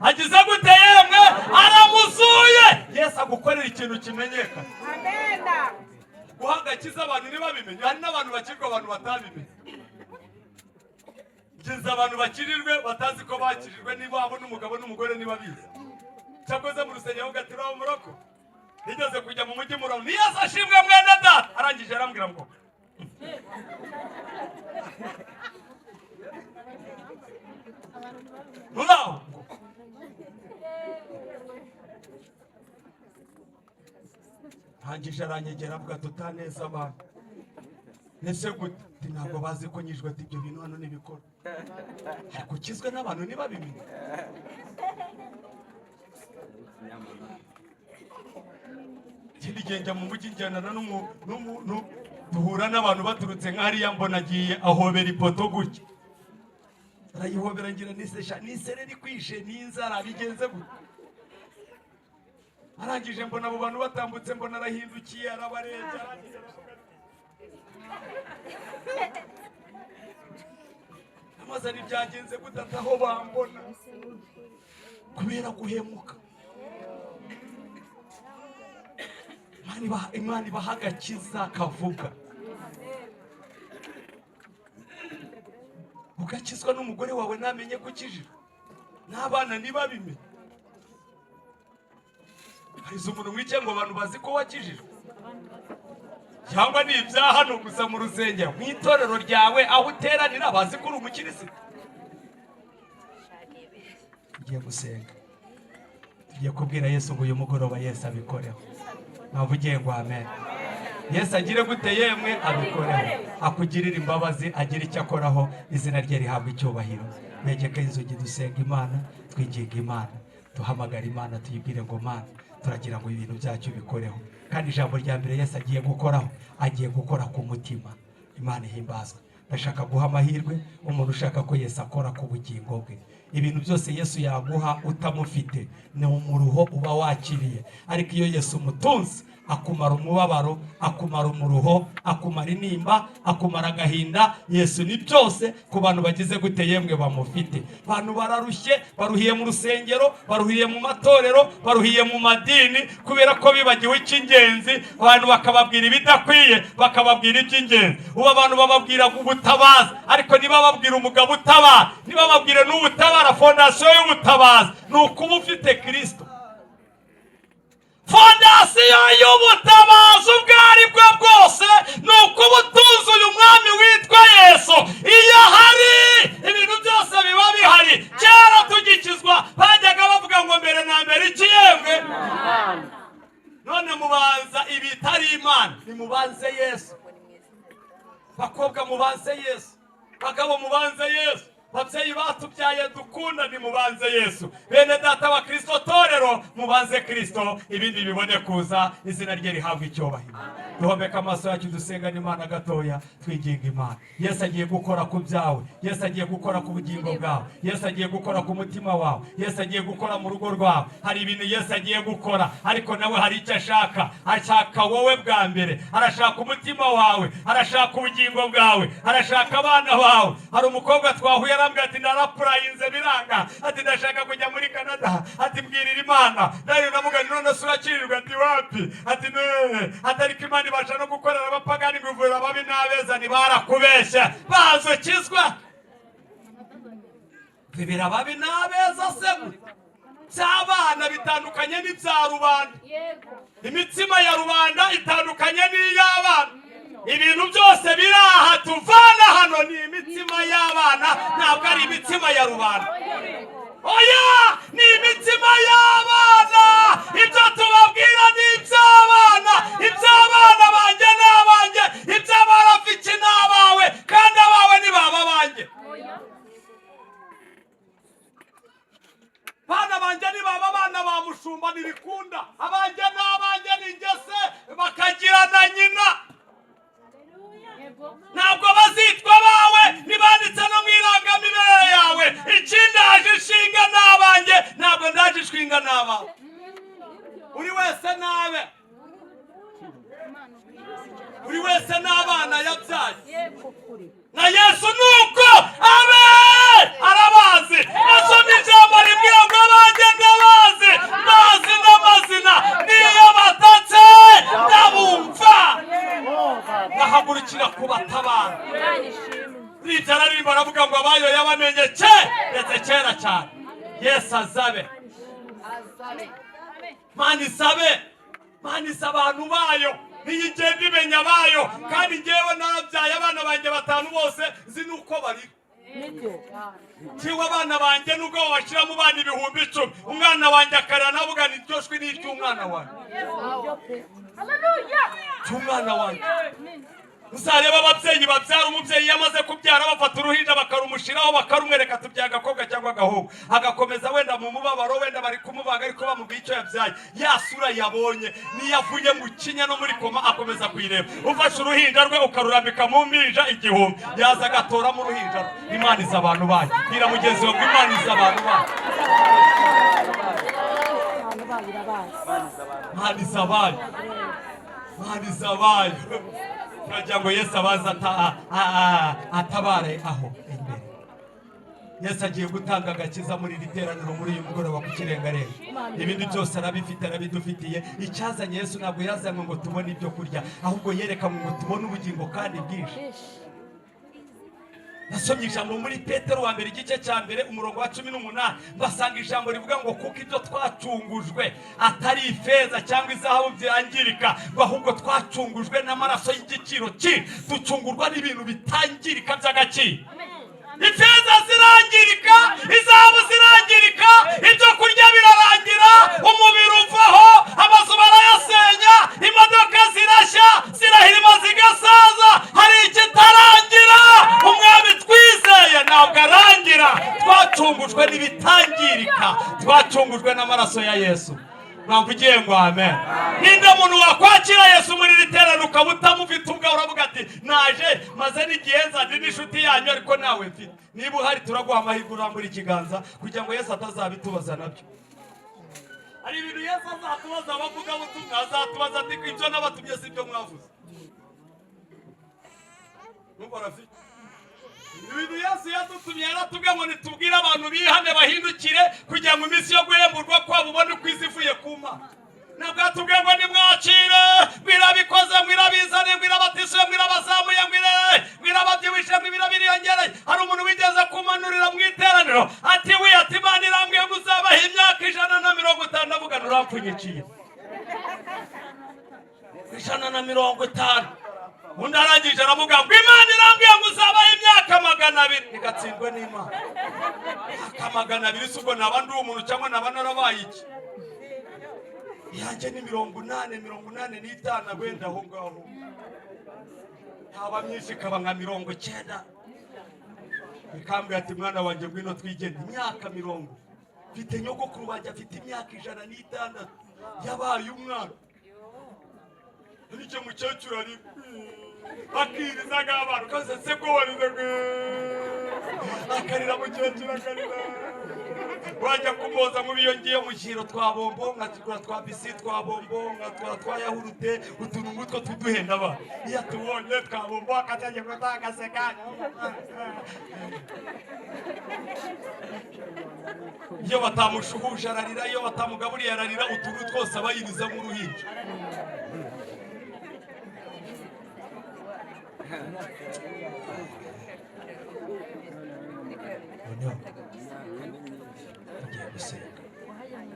Agize gute yemwe? Aramuzuye. Yesu agukorera ikintu kimenyekana. Guhagakiza abantu ntibabimenye. Hari n'abantu bakirwa abantu batabimenye. Kiza abantu bakirirwe batazi ko bakirirwe, niba wabona umugabo n'umugore ntibabizi. Cyakoze mu rusengero ugatira muroko. Nigeze kujya mu mujyi murabo, ni Yesu ashimwe mwene data. Arangije arambwira ngo muraho. Arangije aranyegera avuga tutaneza abantu. Nese gute? Ntabwo bazi ko nyijwe ati ibyo bintu hano nibikora. Ariko ukizwe n'abantu ntibabimenye. Ikindi gihe njya mu mujyi njyanana duhura n'abantu baturutse nk'hariya, mbona agiye ahobera ipoto gutya. Arayihobera ngira nisesha nisereri kwishe n'inzara bigenze gutya. Arangije mbona abo bantu batambutse, mbona arahindukiye arabarebye. Amaze ari byagenze gutata aho bambona kubera guhemuka. Imana ibaha agakiza kavuga. Ugakizwa n'umugore wawe namenye ko ukijijwe, n'abana ntibabimenye. Harize umuntu mwicaye ngo abantu bazi ko wakijijwe, cyangwa ni ibya hano gusa mu rusengero, mu itorero ryawe aho uteranira bazi ko uri umukirisitu? Tugiye gusenga, tugiye kubwira Yesu ngo uyu mugoroba Yesu abikoreho. Ntabwo ugiye ngo amen. Yesu agire gute yemwe? Abikoreho, akugirire imbabazi, agire icyo akoraho, izina rye rihabwa icyubahiro. Begeke inzugi, dusenga Imana, twinginga Imana, duhamagara Imana, tuyibwire ngo: "Mana, turagira ngo ibintu byacu bikoreho." Kandi ijambo rya mbere Yesu agiye gukoraho, agiye gukora ku mutima. Imana ihimbazwe. Ndashaka guha amahirwe umuntu ushaka ko Yesu akora ku bugingo bwe. Ibintu byose Yesu yaguha utamufite ni umuruho uba wakiriye, ariko iyo Yesu umutunze akumara umubabaro, akumara umuruho, akumara intimba, akumara agahinda. Yesu ni byose ku bantu bagize gute yemwe? Bamufite. Abantu bararushye, baruhiye mu rusengero, baruhiye mu matorero, baruhiye mu madini, kubera ko bibagiwe icy'ingenzi. Abantu bakababwira ibidakwiye, bakababwira iby'ingenzi. Ubu abantu bababwira ubutabazi, ariko ntibababwira umugabo utabara, ntibababwire n'ubutabara. Fondasiyo y'ubutabazi ni ukuba ufite Kirisito. Fondasiyo y'ubutabazi ubwo ari bwo bwose ni ukuba utunze uyu mwami witwa Yesu. Iyo ahari ibintu byose biba bihari. Kera tugikizwa bajyaga bavuga ngo mbere na mbere iki yemwe? None mubanza ibitari Imana. Nimubanze Yesu. Bakobwa, mubanze Yesu. Bagabo, mubanze Yesu. Babyeyi batubyaye dukunda, nimubanze Yesu. Bene data wa Kirisito, torero, mubanze Kirisito, ibindi bibone kuza. Izina rye rihabwa icyubahiro. Duhomeka amaso yacu, dusenga n'Imana gatoya, twiginga Imana. Yesu agiye gukora ku byawe. Yesu agiye gukora ku bugingo bwawe. Yesu agiye gukora ku mutima wawe. Yesu agiye gukora mu rugo rwawe. Hari ibintu Yesu agiye gukora, ariko nawe hari icyo ashaka. Ashaka wowe bwa mbere, arashaka umutima wawe, arashaka ubugingo bwawe, arashaka abana bawe. Hari umukobwa twahuye arambwira ati: "Narapurayinze biranga," ati: "Ndashaka kujya muri Canada," ati: "Mbwirira Imana." Nayo ndavuga nti: "None se urakirirwa?" Ati: "Wapi." Ati: "Ne," ati: "Ariko Imana ibasha no gukorera abapagani, ngo ivura ababi n'abeza. Ntibarakubeshya, bazukizwa bibiri ababi n'abeza." Se by'abana bitandukanye n'ibya rubanda. Imitsima ya rubanda itandukanye n'iy'abana. Ibintu byose biri aha tuvana hano ni imitsima y'abana, ntabwo ari imitsima ya rubanda. Oya, ni imitsima y'abana. Ibyo tubabwira ni iby'abana. Iby'abana banjye ni abanjye, iby'abarafiki ni abawe, kandi abawe ni baba banjye. Bana banjye ni baba bana ba mushumba, ntibikunda. Abanjye ni abanjye, ni ingese bakagira na nyina. Ntabwo bazitwa abawe, ntibanditse no mu irangamimerere yawe. Ikindaje ishinga ni abanjye, ntabwo ndaje ishinga ni abawe. Buri wese nabe, buri wese n'abana yabyaye. Na Yesu nuko abe arabazi. Nasomye ijambo rimwe ngo: "Abanjye ndabazi, bazi n'amazina, niyo batatse ndabumva, bahagurukira kubatabara." Ribyo araririmba, aravuga ngo abayo yabamenye ke ndetse kera cyane. Yesu azabe, Mana isabe, Mana isa abantu bayo, niyo igenda imenya abayo. Kandi ngewe narabyaye abana banjye batanu bose, nzi nuko barira. Kiwe abana banjye, nubwo babashyira mu bana 10,000, umwana wanjye akarira, navuga ni iryo jwi ni iry'umwana wanjye, cy'umwana wanjye. Uzareba ababyeyi babyara, umubyeyi iyo amaze kubyara bafata uruhinja bakarumushyiraho, bakarumwereka, tubyaye agakobwa cyangwa agahungu, agakomeza wenda mu mubabaro, wenda bari kumubaga, ariko bamubwiye icyo yabyaye, ya sura yabonye niyo avuye mu kinya no muri koma akomeza kuyireba. Ufashe uruhinja rwe ukarurambika mu mpinja 1000, yaza agatoramo uruhinja rwe. Imana izi abantu bayo. Bwira mugenzi wawe ngo Imana izi abantu bayo. Abantu bayo irabazi. Imana izi abayo, Imana izi abayo. Turagira ngo Yesu abanze atabare aho imbere. Yesu agiye gutanga agakiza muri iri teraniro, muri uyu mugoroba ku Kirengarenga. Ibindi byose arabifite, arabidufitiye. Icyazanye Yesu, ntabwo yazanywe ngo tubone ibyo kurya, ahubwo yerekanwe ngo tubone ubugingo kandi bwinshi. Nasomye ijambo muri Petero wa mbere, igice cya mbere, umurongo wa 18, basanga ijambo rivuga ngo kuko ibyo twacungujwe atari ifeza cyangwa izahabu byangirika, ngo ahubwo twacungujwe n'amaraso y'igiciro cyinshi. Ducungurwa n'ibintu bitangirika by'agaciro. Ifeza zirangirika, izahabu zirangirika, ibyo kurya birarangira, umubiri uvaho, amazu barayasenya, imodoka zirashya, zirahirima, zigasaza. Hari ikitarangira. Umwami twizeye ntabwo arangira. Twacungujwe n'ibitangirika, twacungujwe n'amaraso ya Yesu. Mwamvugiye ngo amen. Ninde muntu wakwakira Yesu muri iri teraniro ukaba utamufite ubwawe, uravuga ati naje maze n'igihe nzanye n'inshuti yanyu ariko nawe mfite? Niba uhari, turaguha amahirwe urambura ikiganza kugira ngo Yesu atazabitubaza nabyo. Hari ibintu Yesu azatubaza, abavugabutumwa, azatubaza ati ibyo nabatumye si ibyo mwavuze. Numva rafiki, ibintu Yesu yadutumye, yaratubwiye ngo nitubwire abantu bihane, bahindukire, kugira ngo iminsi yo guhemburwa kwabo ubone uko izi ivuye ku Mana. Ntabwo yatubwiye ngo nimwakire, mwirabikoze, mwirabizane, mwirabatisuye, mwirabazamuye, mwirababyibushye, mwirabiriyongereye. Hari umuntu wigeze kumanurira mu iteraniro ati we, ati Imana irambwiye ngo uzabaha imyaka 150. Ndavuga nurampfunyiciye 150. Undi arangije aravuga ngo Imana irambwiye ngo uzabaho imyaka 200. Igatsindwe n'Imana, imyaka 200! Si ubwo naba ndi umuntu cyangwa naba narabaye iki? Yanjye ni 80, 85, wenda aho ngaho, yaba myinshi ikaba nka 90. Bikambwira ati mwana wanjye, ngwino twigende. Imyaka mirongo, mfite nyogokuru wanjye afite imyaka 106, yabaye umwana. Nicyo mukecuru ari akirizaga abantu kaze se ko warize, akarira, mukecuru akarira, wajya kumoza. Nk'ubu iyo ngiye mu kiro twa bombo, nkatugura twa bisi, twa bombo, nkatwara twa yahurute, utuntu nk'utwo tuduhenda abana. Iyo atubonye twa bombo akajya agaseka. Iyo batamushuhuje ararira, iyo batamugaburiye ararira. Utuntu twose aba yiriza nk'uruhinja. Noneho tugiye gusenga.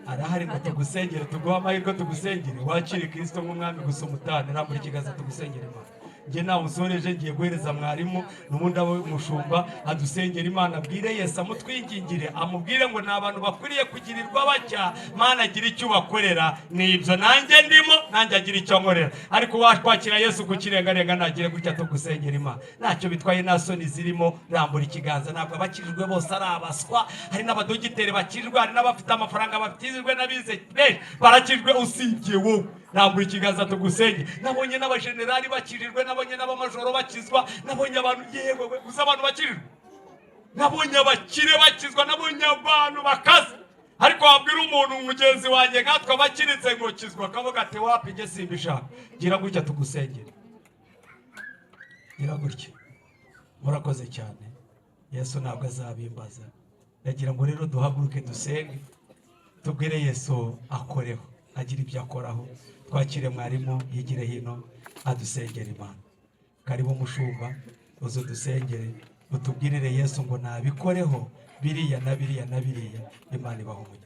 Arahari ngo tugusengere, tuguhe amahirwe, tugusengere wakire Kirisito nk'umwami gusa. Umutane, rambura ikiganza tugusengere Imana. Njye nawe usoreje, ngiye guhereza mwarimu n'ubundi abe umushumba, adusengere Imana, abwire Yesu amutwingingire, amubwire ngo ni abantu bakwiriye kugirirwa batya. Mana, agira icyo ubakorera. Ni ibyo nanjye ndimo, nanjye agira icyo nkorera. Ariko wakwakira Yesu ku kirengarenga, nagire gutya tugusengera Imana. Ntacyo bitwaye, nta soni zirimo, rambura ikiganza. Ntabwo abakijijwe bose ari abaswa. Hari n'abadogiteri bakijijwe, hari n'abafite amafaranga bakijijwe, n'abize benshi barakijwe usibye wowe. Rambura ikiganza tugusenge. Nabonye n'abajenerali bakijijwe, nabonye n'abamajoro bakizwa, nabonye abantu, yewe we, gusa abantu bakijijwe, nabonye abakire bakizwa, nabonye abantu bakaze. Ariko wabwira umuntu mugenzi wanjye nkatwe abakiritse ngo kizwa, akavuga ati wapi, njye simbishaka. Gira gutya tugusengere, gira gutya. Murakoze cyane. Yesu ntabwo azabimbaza. Ndagira ngo rero duhaguruke dusenge, tubwire Yesu akoreho, agira ibyo akoraho. Twakire mwarimu yigire hino adusengere Imana. Karibu mushumba, uze dusengere, utubwirire Yesu ngo nabikoreho biriya na biriya na biriya. Imana ibaha umugisha.